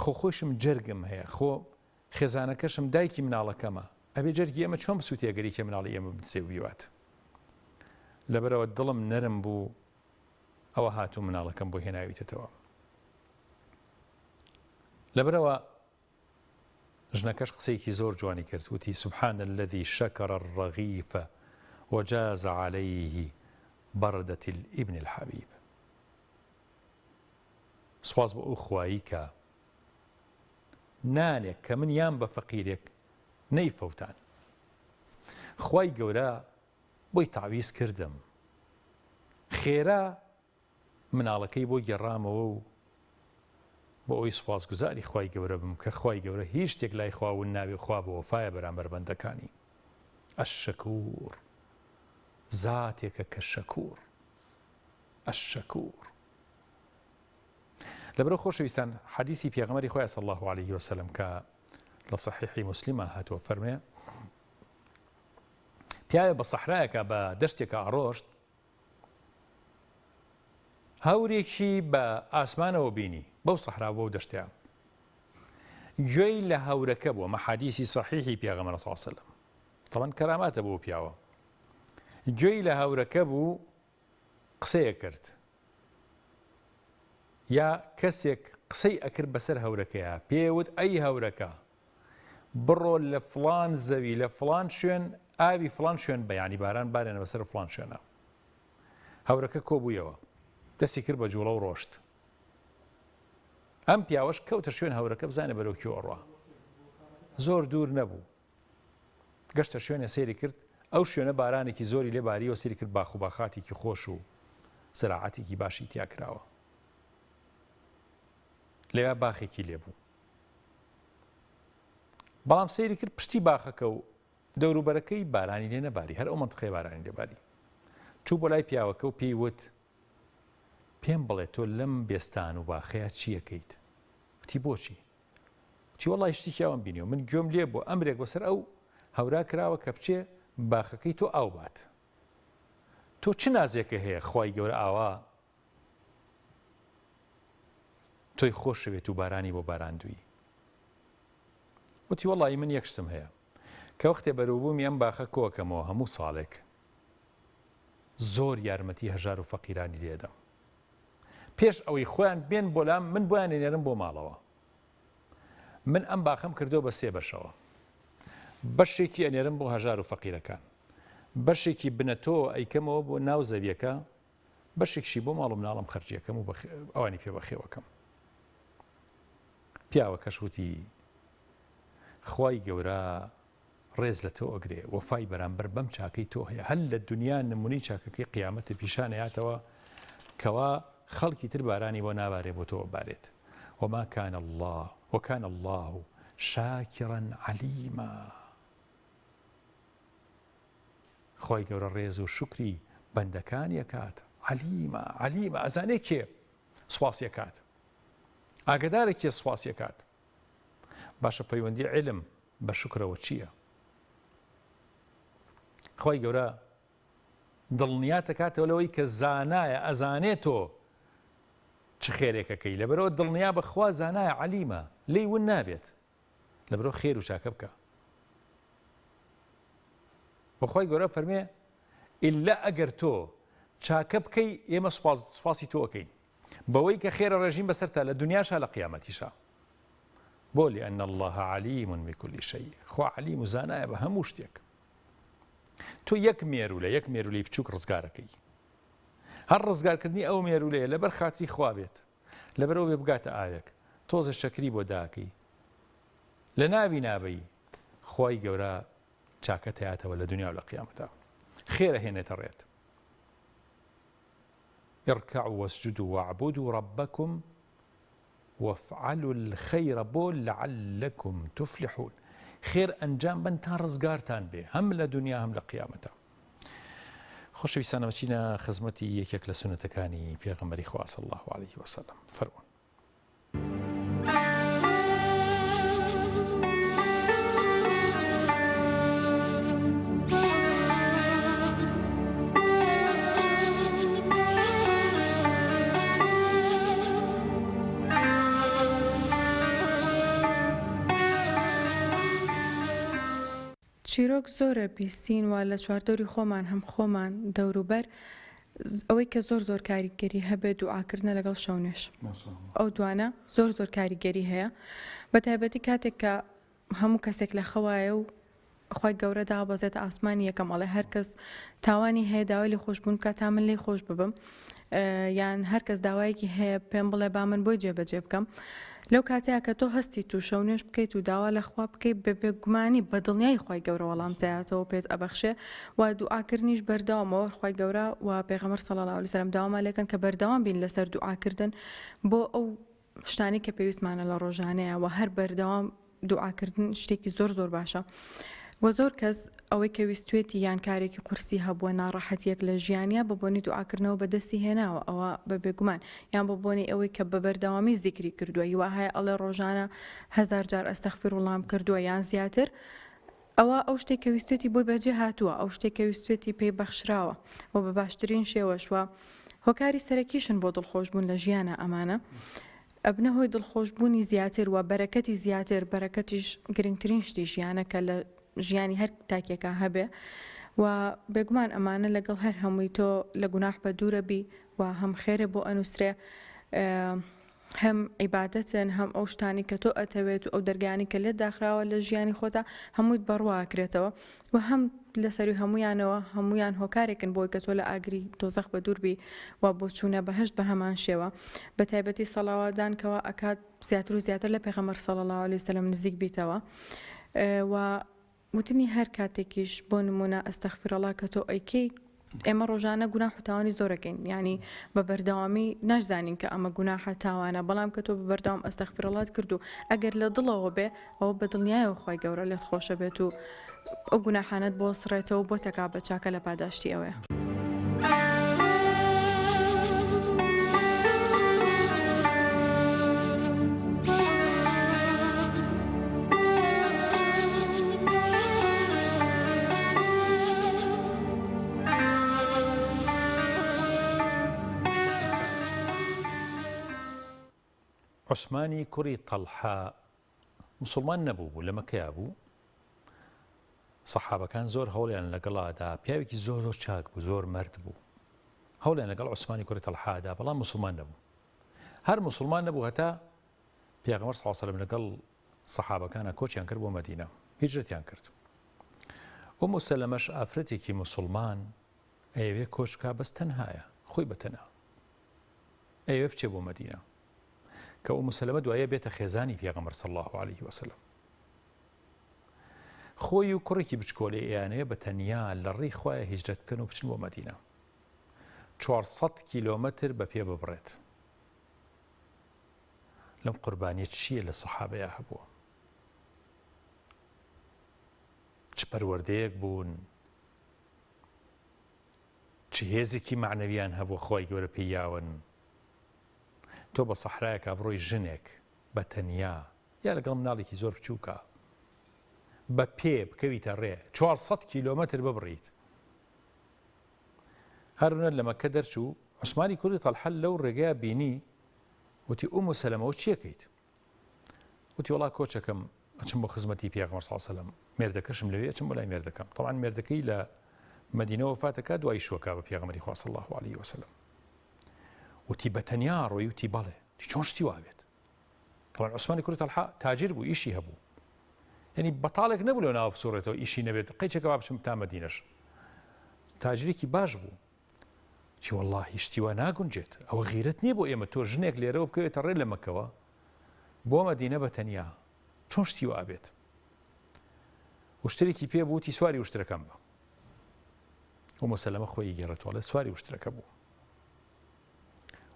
خۆ خۆشم جەرگم هەیە خۆ خێزانەکەشم دایکی مناڵەکەمە ئەبێ جەرگی ئێمە چۆن بسووتێ گەر یەکێ مناڵی ئێمە بدزێ و بیوات لەبەرەوە دڵم نەرم بوو ئەوە هاتوو مناڵەکەم بۆ هێناویتەتەوە لەبەرەوە ژنەکەش قسەیەکی زۆر جوانی کرد وتی سبحان الذي شكر الرغيف وجاز عليه بردة الابن الحبيب سوپاس بۆ ئەو خوایی کە نانێک کە من یان بە فەقیرێک نەیفەوتان خوای گەورە بۆی تەعویز کردم خێرا مناڵەکەی بۆ گێڕامەوە و بۆ ئەوی سوپاسگوزاری خوای گەورە بم کە خوای گەورە هیچ شتێک لای خوا ون ناوێ خوا بە وەفایە بەرامبەر بەندەکانی الشکور زاتێکە کە شەکور الشکور لەبەرئەوە خۆشەویستان حەدیسی پێغەمبەری خوایە صلی اللە علیه وسلم کە لە صحیحی مسلمە هاتووە فەرمێ پیاوێ بە سەحرایەکە بە دەشتێکە ئەڕۆشت هەورێکی بە ئاسمانەوە بینی بەو سەحرا بەو دەشتیان گوێی لە هەورەکە بووە مەحادیسی صحیحی پێغەمبەر صلی الله علیه وسلم طبعا کەراماتە بۆ پیاوە گوێی لە هەورەکە بوو قسەیە کرد یا کەسێک قسەی ئەکرد بەسەر هەورەکەیا پێی وت ئەی هەورەکە بڕۆ لە فڵان زەوی لە فڵان شوێن ئاوی فڵان شوێن بە یانی باران بارێنە بەسەر فڵان شوێنە هەورەکە کۆبوویەوە دەستی کرد بە جوڵە و ڕۆشت ئەم پیاوەش کەوتە شوێن هەورەکە بزانێ بەرەو کوێ ئەڕوا زۆر دوور نەبوو گەشتە شوێنێ سەیری کرد ئەو شوێنە بارانێکی زۆری لێ باریوە سەیری کرد باخ و باخاتێکی خۆش و زراعەتێکی باشی تیا کراوە لەوێ باخێکی لێ بوو بەڵام سەیری کرد پشتی باخەکە و دەوروبەرەکەی بارانی لێ نەباری هەر ئەو منطقەیە بارانی لێباری چوو بۆ لای پیاوەکە و پێی وت پێم بڵێ تۆ لەم بێستان و باخەیە چیەکەیت وتی بۆچی وتی وەڵی شتێکی ئەوم بینیوە من گوێم لێ بوو ئەمرێک بەسەر ئەو هەورا کراوە کە بچێ باخەکەی تۆ ئاو بات تۆ چ نازێکە هەیە خوای گەورە ئاوا تۆی خۆشەوێت و بارانی بۆ باراندووی وتی وەڵی من یەک شتم هەیە کە وەختێ بەروبوومی ئەم باخە کۆکەمەوە هەموو ساڵێک زۆر یارمەتی هەژار و فەقیرانی لێدەم پێش ئەوەی خۆیان بێن بۆ لام من بۆیان ئەنێرم بۆ ماڵەوە من ئەم باخەم کردو بە سێ بەشەوە بەشێکی ئەنێرم بۆ هەژار و فەقیرەکان بەشێکی بنەتۆ ئەیکەمەوە بۆ ناو زەویەکە بەشێکشی بۆ ماڵ و مناڵم خەرجیەکەم و ئەوانی پێ بەخێوەکەم پیاوەکەش وتی خوای گەورە ڕێز لە تۆ ئەگرێ وەفای بەرامبەر بەم چاکەی تۆ هەیە هەر لە دونیا نمونەی چاکەکەی قیامەتت پیشان ئەیاتەوە کەوا خەڵکی تر بارانی بۆ نابارێ بۆ تۆ ئەبارێت وما کان اللە وکان اللە شاکرا علیما خوای گەورە ڕێز و شوکری بەندەکانی ئەکات علیما علیما ئەزانێ کێ سوپاسی ئەکات ئاگدارە کێ سوپاسی ئەکات باشە پەیوەندی علم بە شوکرەوە چییە؟ خوای گەورە دڵنیاتەکاتەوە لەوەی کە زانایە ئەزانێت تۆ چ خێرێکەکەی لەبەرەوە دڵنیا بەخوا زانایە عەلیمە لێی ون نابێت. لەبەرئەوە خێر و چاکە بکە. وە خوای گەورە فەرمێ ئیلا ئەگەر تۆ چاکە بکەی ئێمە سوپاسی تۆ ئەکەین بەوەی کە خێرە ڕێژین بەسەرتا لە دنیاشا لە قیامەتیشا بۆ لأن الله علیم بكل شيء خوا علیم و زانایە بە هەموو شتێک تۆ یەک مێرولە یەک مێرولەی بچووک ڕزگارەکەی هەر ڕزگارکردنی ئەو مێرولەیە لەبەر خاتری خوا بێت لەبەرەوە بێ بگاتە ئاوێک تۆزە شەکری بۆ داکەی لە ناوی نابەی خوای گەورە چاکەت هەیاتەوە لە دنیا و لە قیامەتا خێرە هێنێتە ڕێت اركعوا واسجدوا واعبدوا ربكم وافعلوا الخير بۆ لعلكم تفلحون خێر ئەنجام بن تا ڕزگارتان بێ هەم لە دنیا هەم لە قیامەتە خۆشەویستانە بچینە خزمەتی یەکێک لە سونەتەکانی پێغەمبەری خوا صلی الله علیه وسلم فەرموون چیرۆک زۆرە بیستین و لە چواردەوری خۆمان هەم خۆمان دەوروبەر ئەوەی کە زۆر زۆر کاریگەری هەبێت دوعاکردنە لەگەڵ شەونوێژ ئەو دوانە زۆر زۆر کاریگەری هەیە بە تایبەتی کاتێک کە هەموو کەسێک لە خەوایە و خوای گەورە دابەزێتە ئاسمانی یەکەم ئەڵێ هەر کەس تاوانی هەیە داوای لێ خۆشبوون بکات تا من لێی خۆش ببم یان هەر کەس داوایەکی هەیە پێم بڵێ با من بۆی جێبەجێ بکەم لەو کاتەیە کە تۆ هەستی تو شەو نوێژ بکەیت و داوا لە خوا بکەیت بە بێگومانی بە دڵنیایی خوای گەورە وەڵام تایاتەوە پێت ئەبەخشێ و دوعاکردنیش بەردەوامەوە خوای گەورە و پێغەمبەر صلی الله علیه وسلم داوامان لێکەن کە بەردەوام بین لەسەر دوعاکردن بۆ ئەو شتانەی کە پێویستمانە لە ڕۆژانەیە و هەر بەردەوام دوعاکردن شتێکی زۆر زۆر باشە وە زۆر کەس ئەوەی کە ویستوێتی یان کارێکی قورسی هەبووە ناڕەحەتیەک لە ژیانیا بە بۆنەی دوعاکردنەوە بەدەستی هێناوە ئەوە بە بێگومان یان بە بۆنەی ئەوەی کە بە بەردەوامی زیکری کردووە هیوا هەیە ئەڵێ ڕۆژانە هەزار جار ئەستەغفیروڵام کردووە یان زیاتر ئەوە ئەو شتێک کە ویستوێتی بۆی بەجێ هاتووە ئەو شتێک کە ویستوێتی پێی بەخشراوە و بە باشترین شێوەش وە هۆکاری سەرەکیشن بۆ دڵخۆشبوون لە ژیانە ئەمانە ئەبنە هۆی دڵخۆشبوونی زیاتر و بەرەکەتی زیاتر، بەرەکەتیش گرنگترین شتی ژیانە کە لە ژیانی هەر تاکێکا هەبێ و بێگومان ئەمانە لەگەڵ هەر هەمووی تۆ لە گوناح بە دوورە بی و هەم خێرێ بۆ ئەنووسرێ هەم عیبادەتن هەم ئەو شتانی کە تۆ ئەتەوێت و ئەو دەرگانی کە لێت داخراوە لە ژیانی خۆتا هەموویت بەڕوا ئەکرێتەوە و هەم لە سەروی هەموویانەوە هەموویان هۆکارێکن بۆی کە تۆ لە ئاگری دۆزەخ بە دوور بی و بۆ چوونە بەهەشت بە هەمان شێوە بە تایبەتی سەڵاواتدان کەوا ئەکات زیاتر و زیاتر لە پێغەمبەر صلی اللە علیە وسلم نزیک بیتەوە و وتنی هەر کاتێکیش بۆ نمونە استغفر اللە کە تۆ ئەیکەی ئێمە ڕۆژانە گوناح و تاوانی زۆرەکەین یعنی بە بەردەوامی ناشزانین کە ئەمە گوناحە تاوانە بەڵام کە تۆ بە بەردەوام ئەستەغفیرەڵات کرد و ئەگەر لە دڵەوە بێ ئەوە بە دڵنیایەوە خوای گەورە لێت خۆشە بێت و ئەو گوناحانەت بۆ سڕێتەوە بۆ تەکا بە چاکە لە پاداشتی ئەوەیە. عوسمانی کوڕی تەڵحە موسڵمان نەبوو بوو لە مەکەیا بوو سەحابەکان زۆر هەوڵیان لەگەڵادا پیاوێکی زۆر زۆر چاک بوو زۆر مەرد بوو هەوڵیان لەگەڵ عوسمانی کوڕی تەڵحادا بەڵام موسڵمان نەبوو هەر موسڵمان نەبوو هەتا پێغەمبەر صلی الله علیه و سلم لەگەڵ سەحابەکانە کۆچیان کرد بۆ مەدینە هیجرەتیان کرد ئوم سەلەمەش ئافرەتێکی موسڵمان ئەیەوێ کۆچ بکا بەس تەنهایە خۆی بە تەنها ئەیەوێ بچێ بۆ مەدینە کە ئوم سەلەمە دوایە بێتە خێزانی پێغەمبەر صلی الله علیه وسلم خۆی و کوڕێکی بچکۆلەی ئەیانەوێ بە تەنیا لە ڕێی خوایە هیجرەت بکەن و بچن بۆ مەدینە 400 کیلۆمەتر بە پێ ببڕێت لەم قوربانیە چییە لە سەحابەیە هەبووە چ پەروەردەیەک بوون چ هێزێکی مەعنەویان هەبوو خوای گەورە پێی یاون تۆ بە سەحرایەکا بڕۆی ژنێک بە تەنیا یا لەگەڵ مناڵێکی زۆر بچووکە بە پێ بکەویتە ڕێ 400 کیلۆمەتر ببڕیت هەرونە لە مەکە دەرچوو عوسمانی کوڕی تەڵحە لەو ڕێگەیە بینی وتی ئوم سەلەمەوە چیەکەیت وتی وڵا کۆچەکەم. ئەچم بۆ خزمەتی پێغەمبەر صلی الله علیه و سلم مێردەکەشم لەوێ ئەچم بۆ لای مێردەکەم طبعا مێردەکەی لە مەدینە وەفاتەکە دوای شوەکە بە پێغەمبەری خوا صلی الله علیه وسلم وتی بە تەنیا ڕۆی وتی بەڵێ چۆن شتی وابێت طبعا عوسمانی کوڕی تەڵحە تاجر بوو ئیشی هەبوو یعنی بەتاڵێک نەبوو لەو ناوە بسوڕێتەوە ئیشی نەبێت قەیچێکە با بچم تا مەدینەش تاجرێکی باش بوو چی واللهی شتی وا ناگونجێت ئەوە غیرەت نییە بۆ ئێمە تۆ ژنێک لێرەوە بکەوێتە ڕێ لە مەکەوە بۆ مەدینە بە تەنیا چۆن شتی وا بێت وشترێکی پێ بوو تی سواری وشترەکەم بە ئوم سەلەمە خۆی گێڕێتەوە سواری وشترەکە بوو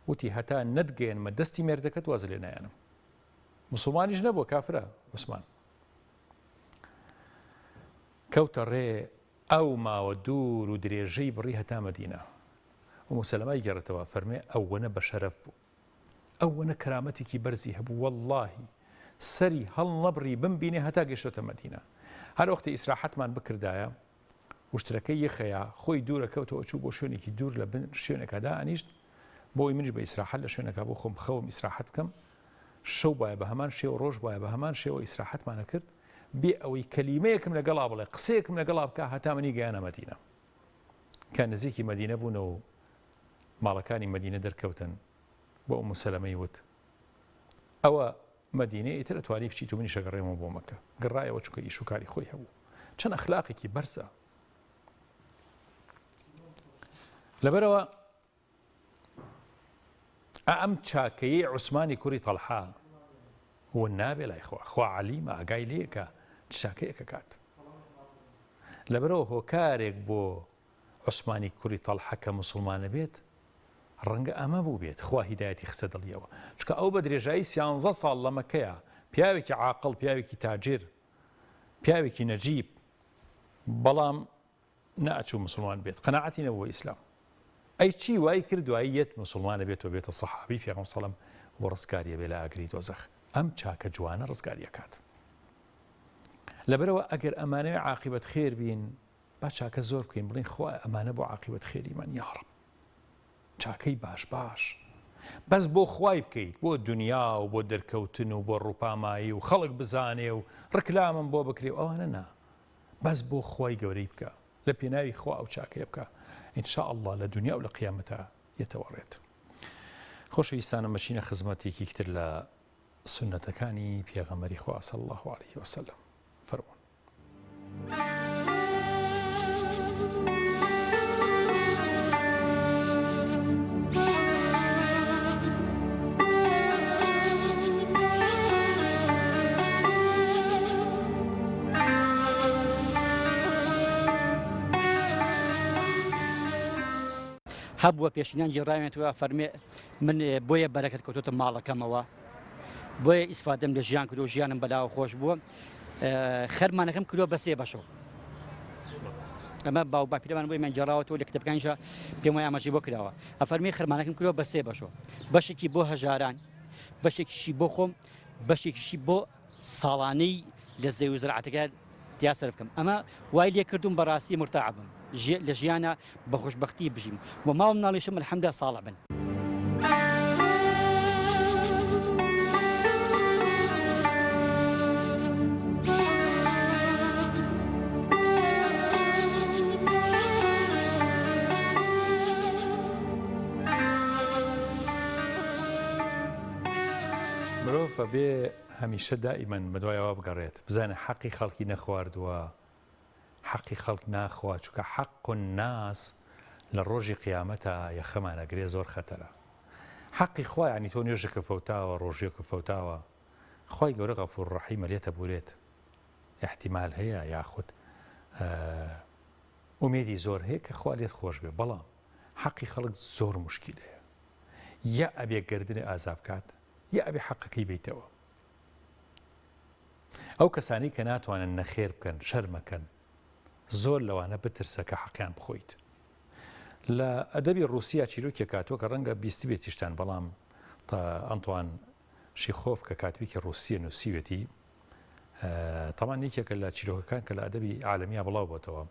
وتی هەتا نەتگەیەنمە دەستی مێردەکەت واز لێ نایەنم مسلمانیش نەبووە کافرە عوسمان کەوتە ڕێ ئەو ماوە دوور و درێژەی بڕی هەتا مەدینە ئوم سەلەمای گێڕێتەوە فەرمێ ئەوەنە بە شەرەف بوو ئەوەنە کەرامەتێکی بەرزی هەبوو واللهی سەری هەڵنەبڕی بمبینێ هەتا گەشتۆتە مەدینە هەر وەختی ئیسراحەتمان بکردایە وشترەکەی یەخەیا خۆی دوورە کەوتەوە چوو بۆ شوێنێکی دوور لە بن شوێنەکە دانیشت بۆی منیش بە ئیسراحەت لە شوێنەکە بۆ خۆم خەوم ئیسراحەت بکەم شەو باە بە هەمان شێوە ڕۆژ باە بە هەمان شێوە ئیسراحەتمانە کرد بێ ئەوەی کەلیمەیەکم لەگەڵا بڵێ قسەیەکم لەگەڵا بکە هەتا منی گەیانە مەدینە کە نزیکی مەدینە بوون و ماڵەکانی مەدینە دەرکەوتن بۆ ئوم سەلەمەی وت ئەوە مەدینەیە ئیتر ئەتوانی بچیت و منیش ئەگەڕێمەوە بۆ مەکە. گەڕایەوە چونکە ئیش و کاری خۆی هەبوو. چەند ئەخلاقێکی بەرزە. لەبەرەوە ئەم چاکەیەی عوسمانی کوڕی تەڵحا و نابێ لای خوا خوا عەلیمە ئاگای لێکە چاکەیەکە کات لەبەرەوە هۆکارێک بۆ عوسمانی کوڕی تەڵحە کە موسڵمانە بێت ڕەنگە ئەمە بووبێت خوا هیدایەتی خستە دڵیەوە چونکە ئەو بە درێژایی سیانزە ساڵ لە مەکەیە پیاوێکی عاقڵ پیاوێکی تاجر پیاوێکی نەجیب بەڵام نەئەچوو مسلمان بێت قەناعەتی نەبوو بە ئیسلام ئەی چی وای کرد دوایی یەت مسلمانە بێت و بێتە سەحابی پێغەمبەر سەڵەم و ڕزگاریە بێ لە ئاگری دۆزەخ ئەم چاکە جوانە ڕزگاریەکات لەبەرەوە ئەگەر ئەمانەوێ عاقبەت خێر بین با چاکە زۆر بکەین بڵێین خوایە ئەمانە بۆ عاقیبەت خێریمان یاڕەب چاکەی باش باش بەس بۆ خوای بکەیت بۆ دنیا و بۆ دەرکەوتن و بۆ ڕووپامایی و خەڵک بزانێ و ڕکلامم بۆ بکرێ و ئەوانە نا بەس بۆ خوای گەورەی بکە لە پێناوی خوا ئەو چاکەیە بکە إن شاء الله لە دنیا و لە قیامەتا یەتەوەڕێت خۆشەویستانم بەچینە خزمەتێکی تر لە سوننەتەکانی پێغەمبەری خوا صلی اللە علیه وسلم فەرموون. هەبووە پێشینان گێڕاوێنێتەوە فەرمێ من بۆیە بەرەکەت کەوتۆتە ماڵەکەمەوە بۆیە ئیسفادەم لە ژیان کردو ژیانم بەلاوە خۆش بووە خەرمانەکەم کردوە بەسێ بەشەوە ئەمە باو باپیرەمان بۆی من گێڕاوەتەوە لە کتێبەکانیشا پێم وایە ئاماژەی بۆ کراوە ئەفەرمی خەرمانەکەم کردوە بەسێ بەشەوە بەشێکی بۆ هەژاران بەشێکیشی بۆ خۆم بەشێکیشی بۆ ساڵانەی لە زەوی و زراعەتەکە تیا سەرف بکەم ئەمە وای لێ کردوم بەڕاستی مرتاح بم لە ژیانە بە خۆشببختی بژیم و ماڵ مناڵیشم الحمدلله ساڵح بن. مرۆڤ بەبێ هەمیشە دائیمەن بەدوای ئەوە بگەڕێت بزانێت حەقی خەڵکی نەخواردووە، حەقی خەڵک ناخوا چونکە حەق الناس لە ڕۆژی قیامەتا یەخەمان ئەگرێ زۆر خەتەرە حەقی خوا یانی تۆ نوێژەکە فەوتاوە ڕۆژویەکە فەوتاوە خوای گەورە غەفور ڕەحیمە لێتە بورێت احتیمال هەیە یاخود ئومێدی زۆر هەیە کە خوا لێت خۆش بێ بەڵام حەقی خەڵک زۆر مشکیلەیە یا ئەبێ گردنێ ئازا بکات یا ئەبێ حەقەکەی بیتەوە ئەو کەسانەی کە ناتوانن نەخێر بکەن شەرمەکەن زۆر لەوانە بترسە کە حەقیان بخۆیت لە ئەدەبی ڕوسیا چیرۆکێک هاتووە کە ڕەنگە بیستبێتیشتان بەڵام ئەنتوان شیخۆف کە کاتبێکی ڕوسیە نووسیوێتی تەمان یەکێکە لە چیرۆکەکان کە لە ئەدەبی عالەمیا بڵاو بۆتەوە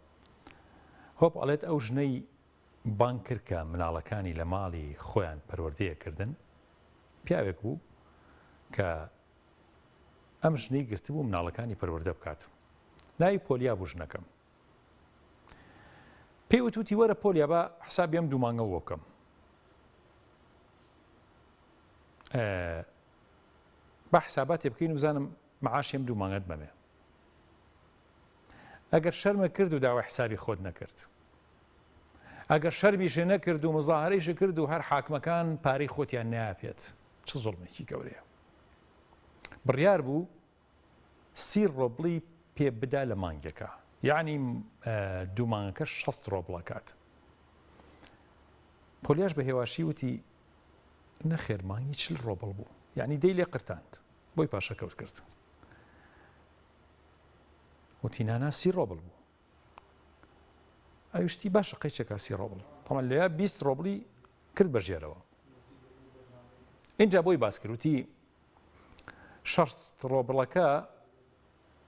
هۆپ ئەڵێت ئەو ژنەی بانگ کرد کە مناڵەکانی لە ماڵی خۆیان پەروەردەیە کردن، پیاوێک بوو کە. ئەم ژنەی گرتبوو مناڵەکانی پەروەردە بکات. ناوی پۆلیا بوو ژنەکەم. پێی وت وتی وەرە پۆلیا با حسابی ئەم دوو مانگە بۆ بکەم. با حساباتێ بکەین و بزانم معاشی ئەم دوو مانگەت بەمێ. ئەگەر شەرمە کرد و داوای حسابی خۆت نەکرد. ئەگەر شەرمیشێ نەکرد و مزاهرەیشە کرد و هەر حاکمەکان پارەی خۆتیان ناپێت چ زوڵمێکی گەورەیە. بڕیار بوو سی ڕۆبڵی پێ بدا لە مانگێکا یەعنی دوو مانگەکە 60 ڕۆبڵ ئەکات. پۆلیاش بە هێواشی وتی نەخێر مانگی چل ڕۆبڵ بوو یعنی دەی لێ قرتاند بۆی پاشەکەوت کرد. وتی نانا سی ڕۆبڵ بوو. ئەویش وتی باشە قەیچەکە سی ڕۆبڵ. تەمان لەیا 20 ڕۆبڵی کرد بە ژێرەوە. اینجا بۆی باس کرد وتی شەست ڕۆبڵەکە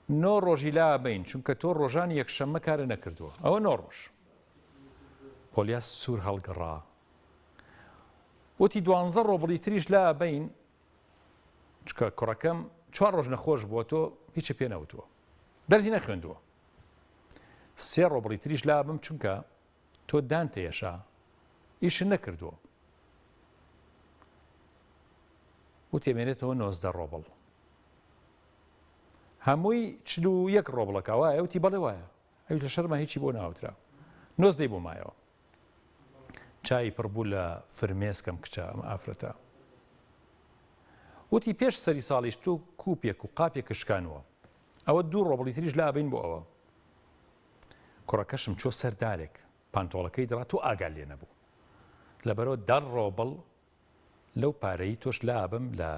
نۆ ڕۆژی لا بین چونکە تۆ ڕۆژانی یەکشەممە کارە نەکردووە ئەوە نۆ ڕۆژ پۆلیاس سوور هەڵگەڕا وتی دوانزە ڕۆبڵی تریش لا بین چکە کوڕەکەم چوار ڕۆژ نەخۆش بووە تۆ هیچ پێ نەوتووە دەرزی نەخوێندووە سێ ڕۆبڵی تریش لا بم چونکە تۆ دانتە یەشا ئیش نەکردووە وتی ئەمێنێتەوە 19 ڕۆبڵ هەمووی 41 ڕۆبڵەکە وایە وتی بەڵێ وایە ئەوی لە شەرما هیچی بۆ ناوترا نۆزدەی بۆ مایەوە چای پڕ بوو لە فرمێسکەم کچە ئەم ئافرەتە وتی پێش سەری ساڵیش تۆ کوپێک و قاپێک شکانوە ئەوە دوو ڕۆبڵی تریش لابین بۆ ئەوە کوڕەکەشم چۆ سەر دارێک پانتۆڵەکەی دڕا تۆ ئاگات لێ نەبوو لەبەرەوە دە ڕۆبڵ لەو پارەی تۆش لابم لە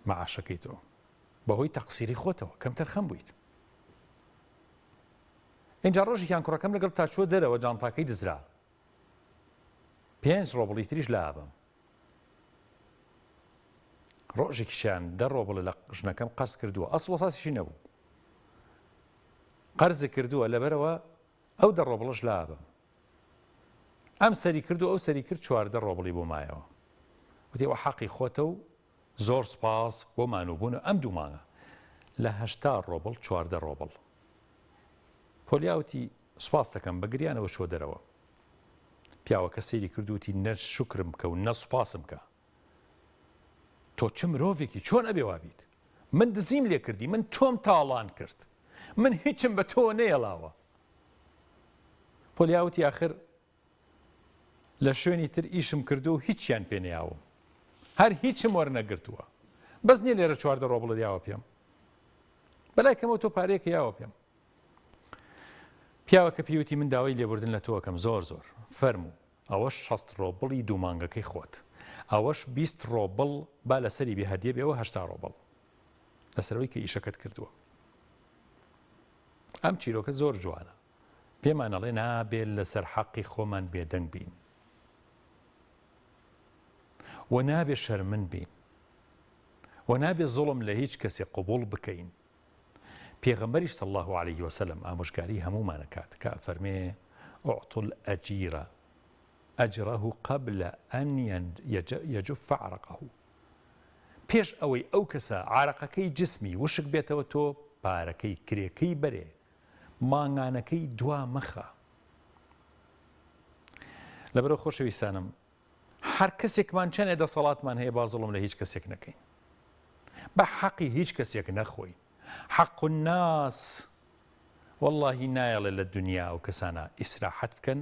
مەعاشەکەی تۆ بەهۆی تەقسیری خۆتەوە کەمتەرخەم بوویت اینجا ڕۆژێکیان کوڕەکەم لەگەڵ تا چووە دەرەوە جانتاکەی دزرا پێنج ڕۆبڵی تریش لابم ڕۆژێکیشیان دە ڕۆبڵ لە ژنەکەم قەرز کردووە ئەسڵ ئەساسیشی نەبوو قەرز کردووە لەبەرەوە ئەو دە ڕۆبڵەش لابم ئەم سەری کرد و ئەو سەری کرد 14 ڕۆبڵی بۆ مایەوە وتی ئەوە حەقی خۆتە و زۆر سپاس بۆ مانووبوون و ئەم دوو مانگە لە هەشتا ڕۆبڵ 14 ڕۆبڵ پۆلیا وتی سپاس دەکەم بە گریانەوە چووە دەرەوە پیاوەکە سەیری کرد وتی نە شوکرم بکە و نە سوپاسم کە تۆ چ مرۆڤێکی چۆن ئەبێ وابیت من دزیم لێ کردی من تۆم تاڵان کرد من هیچم بە تۆ نەیەڵاوە پۆلیا وتی ئاخر لە شوێنی تر ئیشم کردو و هیچیان پێ نەیاوم هەر هیچم وەرنەگرتووە بەس نییە لێرە 14 ڕۆبڵت یاوە پێم بەلای کەمەوە تۆ پارەیەکە یاوە پێم پیاوەکە پێی وتی من داوای لێبوردن لە تۆ ئەکەم زۆر زۆر. فەرموو. ئەوەش 60 ڕۆبڵی دوو مانگەکەی خۆت. ئەوەش 20 ڕۆبڵ با لەسەری بێ هەدیە بێ ئەوە هەشتا ڕۆبڵ. لەسەرەوەی کە ئیشەکەت کردووە. ئەم چیرۆکە زۆر جوانە. پێمان ئەڵێ نابێ لەسەر حەقی خۆمان بێدەنگ بین. و نابێ شەرمن بین. و نابێ زوڵم لە هیچ کەسێ قبوڵ بکەین. پێغەمبەریش صلی اللە علیه وسلم ئامۆژگاری هەموومان ئەکات کە ئەفەرمێ، اعطوا الاجیر اجره قبل ان یجف عرقه، پێش ئەوەی ئەو کەسە عارەقەکەی جسمی وشک بێتەوە تۆ پارەکەی کرێکەی بەرێ مانگانەکەی دوا مەخە. لەبەرئەوە خۆشەویستانم هەر کەسێکمان چەنێ دەسەڵاتمان هەیە با زوڵم لە هیچ کەسێک نەکەین بە حەقی هیچ کەسێک نەخۆین حەق الناس واللهی نایەڵێ لە دنیا ئەو کەسانە ئیسراحەت بکەن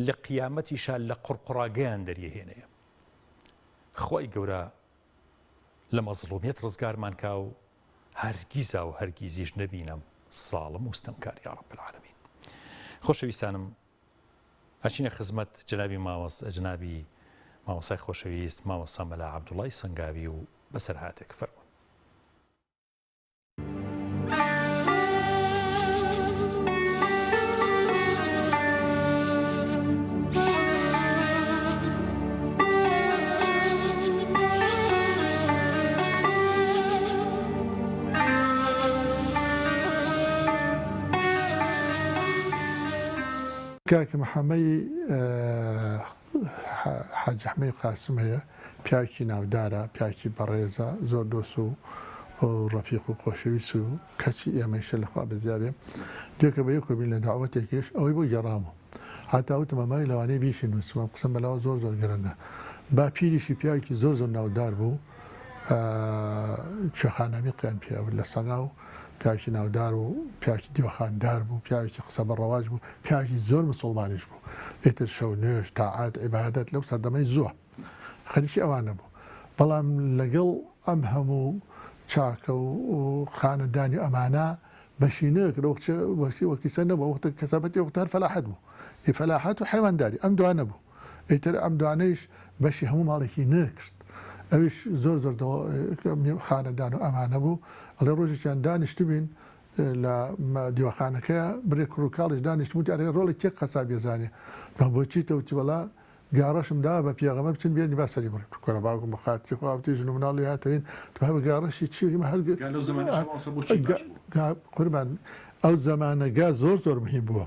لە قیامەتیشا لە قڕقڕاگەیان دەریهێنێ خۆی گەورە لە مەزڵومیەت ڕزگارمان کا و هەرگیزا و هەرگیزیش نەبینم زاڵم و ستەمکار یا رب العالمین خۆشەویستانم ئەچینە خزمەت جەنابی مامۆستا جەنابی مامۆستای خۆشەویست مامۆستا مەلا عەبدوڵای سەنگاوی و بەسەرهاتێک فەرموون. کاکە محەمەی حاجی ئەحمەی قاسم هەیە پیاوێکی ناودارە پیاوێکی بەڕێزە زۆر دۆست و. ڕەفیق و خۆشەویست و کەسی ئێمەیشە لە خوا بەزیا بێ دوێکە بە یەکۆ بین لە داوەتێکیش ئەوەی بۆ گێڕامەوە هەتا وتم ئەمە لەوانەیە بیشی نووسم ئەم قسەم بەلاوە زۆر زۆر گرنگە باپیریشی پیاوێکی زۆر زۆر ناودار بوو کوێخانامیقیان پێ لە سەنا و پیاوێکی ناودار و پیاوێکی دیوەخاندار بوو پیاوێکی قسە بە ڕەواج بوو پیاوێکی زۆر مسوڵمانیش بوو ئیتر شەو نوێژ تاعات عیبادەت لەو سەردەمەی زووە خەریکی ئەوانە بوو بەڵام لەگەڵ ئەم هەموو چاکە و خانەدانی ئەمانە بەشی نەکرد وەکی سەر نەبوو وەختە کەسابەتی وەختە هەر فەلاحەت بوو ئی فەلاحەت و حەیوانداری ئەم دوانە بوو ئیتر ئەم دوانەیش بەشی هەموو ماڵێکی نەکرد ئەویش زۆر زۆر خانەدان و ئەمانە بوو ئەڵێ ڕۆژێکیان دانیشتبین لە دیوەخانەکەیا برێ کوڕ و کاڵیش دانیشتبوو وتی ئەرێ ڕۆڵی کێ قەسابیە زانێ بۆچی تەوتی وەڵا گاڕەشم داوە بە پێغەمبەر بچن بێنی با سەری بڕین کورە باوکم بە خاتری خوا وتی ژن و مناڵ لێ هاتەین تو هەر گاڕەشی چی ئێمە هەر گا لەو زەمانەش مامۆستا بۆ چی باش بووە؟ گا قوربان ئەو زەمانە گا زۆر زۆر مهیم بووە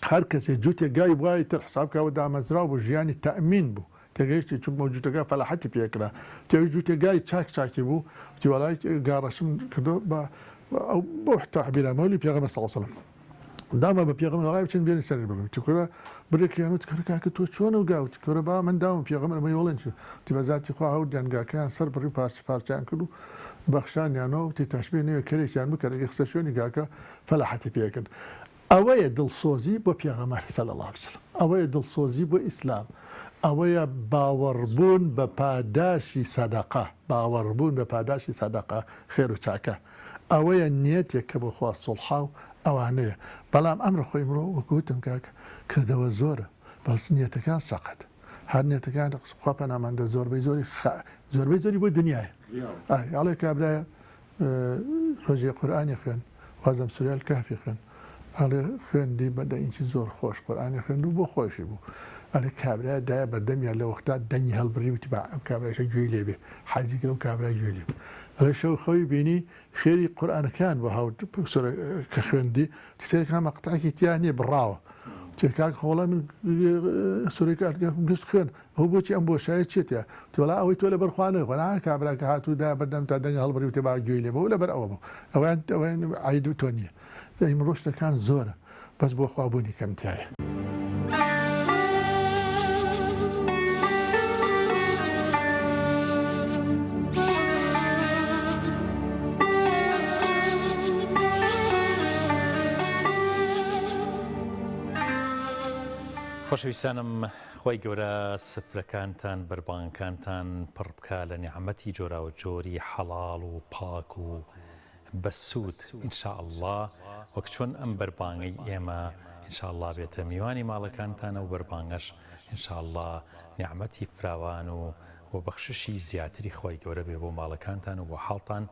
هەر کەسێ جووتێک گای بوایە تر حساب کا و دامەزراو بوو ژیانی تەئمین بوو تێگەیشتی چونکە مەوجودەکە فەلاحەتی پێکرا تێوی جووتێک گای چاک چاکی بوو وتی وەڵای گاڕەشم کردو بە ئەو بەو تەعبیرە مەولی پێغەمبەر صلی اللە علیه وسلم داما بە پێغەمبەر وەڵای بچن بێنی سەری بڕن وتی کورە برێکیان وت کورە کاکە تۆ چۆن و گا وتی کورە با من داوم پێغەمبەر ئەمەی وەڵێن چی وتی بە زاتی خوا هەوردیان گاکەیان سەر بڕی و پارچە پارچەیان کرد و بەخشانیانەوە وتی تەشبیه نەوێ کەرێکیان بکەرێکی خستە شوێنی گاکە فەلاحەتی پێکرد ئەوەیە دڵسۆزی بۆ پێغەمبەر صلی اللە علیه وسلم ئەوەیە دڵسۆزی بۆ ئیسلام ئەوەیە باوەڕبوون بە پاداشی سەدەقە باوەڕبوون بە پاداشی سەدەقە خێر و چاکە ئەوەیە نیەتێک کە بۆ خوا سوڵحە و ئەوانەیە بەڵام ئەمڕۆ خۆی ئمڕۆ وەکو وتم کاکە کردەوە زۆرە بەس نیەتەکان سەقەت هەر نیەتەکان خوا پەنامان دە زۆربەی زۆری زۆربەی زۆری بۆ دنیایە ئای ئەڵێ کابرایە ڕۆژێ قورئانی خوێن وازم سورەی الکهفی خوێن ئەڵێ خوێندی بە دەنگی زۆر خۆش قورئانی خوێند و بۆ خۆشی بوو ئەڵێ کابرا دایە بەردەمیا لە وەختا دەنگی هەڵبڕی وتی با ئەم کابرایشە گوێی لێ بێ حەزی کرد ئەم کابرا گوێی لێ بێ ئەڵێ شەو خەوی بینی خێری قورئانەکەیان بۆ هاورد سورە کە خوێندی سەیرکا مەقتەعێکی تیا نییە بڕاوە وتی کاک خۆ وەڵا من سورەی کەهفم گشت خوێن ئەوە بۆچی ئەم بۆشایە چیە تیا وتی وەڵا ئەوەی تۆ لەبەر خوا نەخۆ نا کابرا کە هاتوو دا بەردەم تا دەنگ هەڵبڕی وتی با گوێی لێ بەوە لەبەر ئەوە بوو ئەویان ئەویان عەید و تۆ نییە ئیمڕۆ شتەکان زۆرە بەس بۆ خوا بوونی کەم تیایە. خۆشەویستانم خوای گەورە سفرەکانتان بەربانگەکانتان پڕ بکا لە نیعمەتی جۆراوجۆری حەڵاڵ و پاک و بەسوود ان شاء اللە وەک چۆن ئەم بەربانگەی ئێمە ان شاء اللە بێتە میوانی ماڵەکانتان ئەو بەربانگەش ان شاء اللە نیعمەتی فراوان و و بەخششی زیاتری خوای گەورە بێ بۆ ماڵەکانتان و بۆ حاڵتان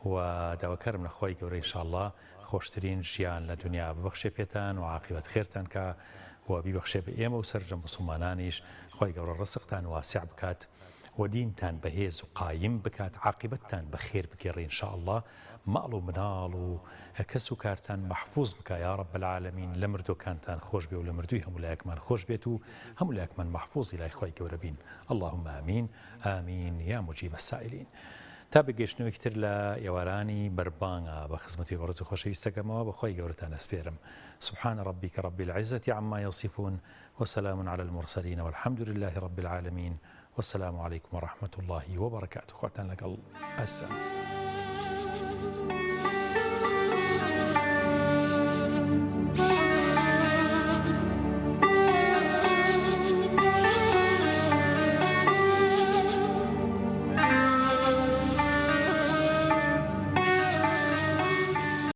و داواکارم لە خوای گەورە ان شاء اللە خۆشترین ژیان لە دونیا ببەخشێ پێتان و عاقیبەت خێرتان کا و بیبەخشێ بە ئێمە و سەرجەم موسڵمانانیش خوای گەورە ڕزقتان واسع بکات و دینتان بەهێز و قایم بکات عاقیبەتتان بەخێر بگێڕێ ان شاء اللە ماڵ و مناڵ و کەس و کارتان مەحفوز بکا یا رب العالمین لە مردوەکانتان خۆش بێ و لە مردوی هەموو لایەکمان خۆش بێت و هەموو لایەکمان مەحفوزی لای خوای گەورە بین اللهم آمین آمین یا مجیب السائلین تا بە گەشتنەوەیەکی تر لە ئێوارانی بەربانگا بە خزمەتی بەڕێز و خۆشەویستەکەمەوە بە خوای گەورەتان ئەسپێرم سبحان ربک رب العزة عما یصفون وسلام علی المرسلین والحمد لله رب العالمین والسلام علیکم ورحمة اللە وبرکاته خواتان لەگەڵ ئەزیزان.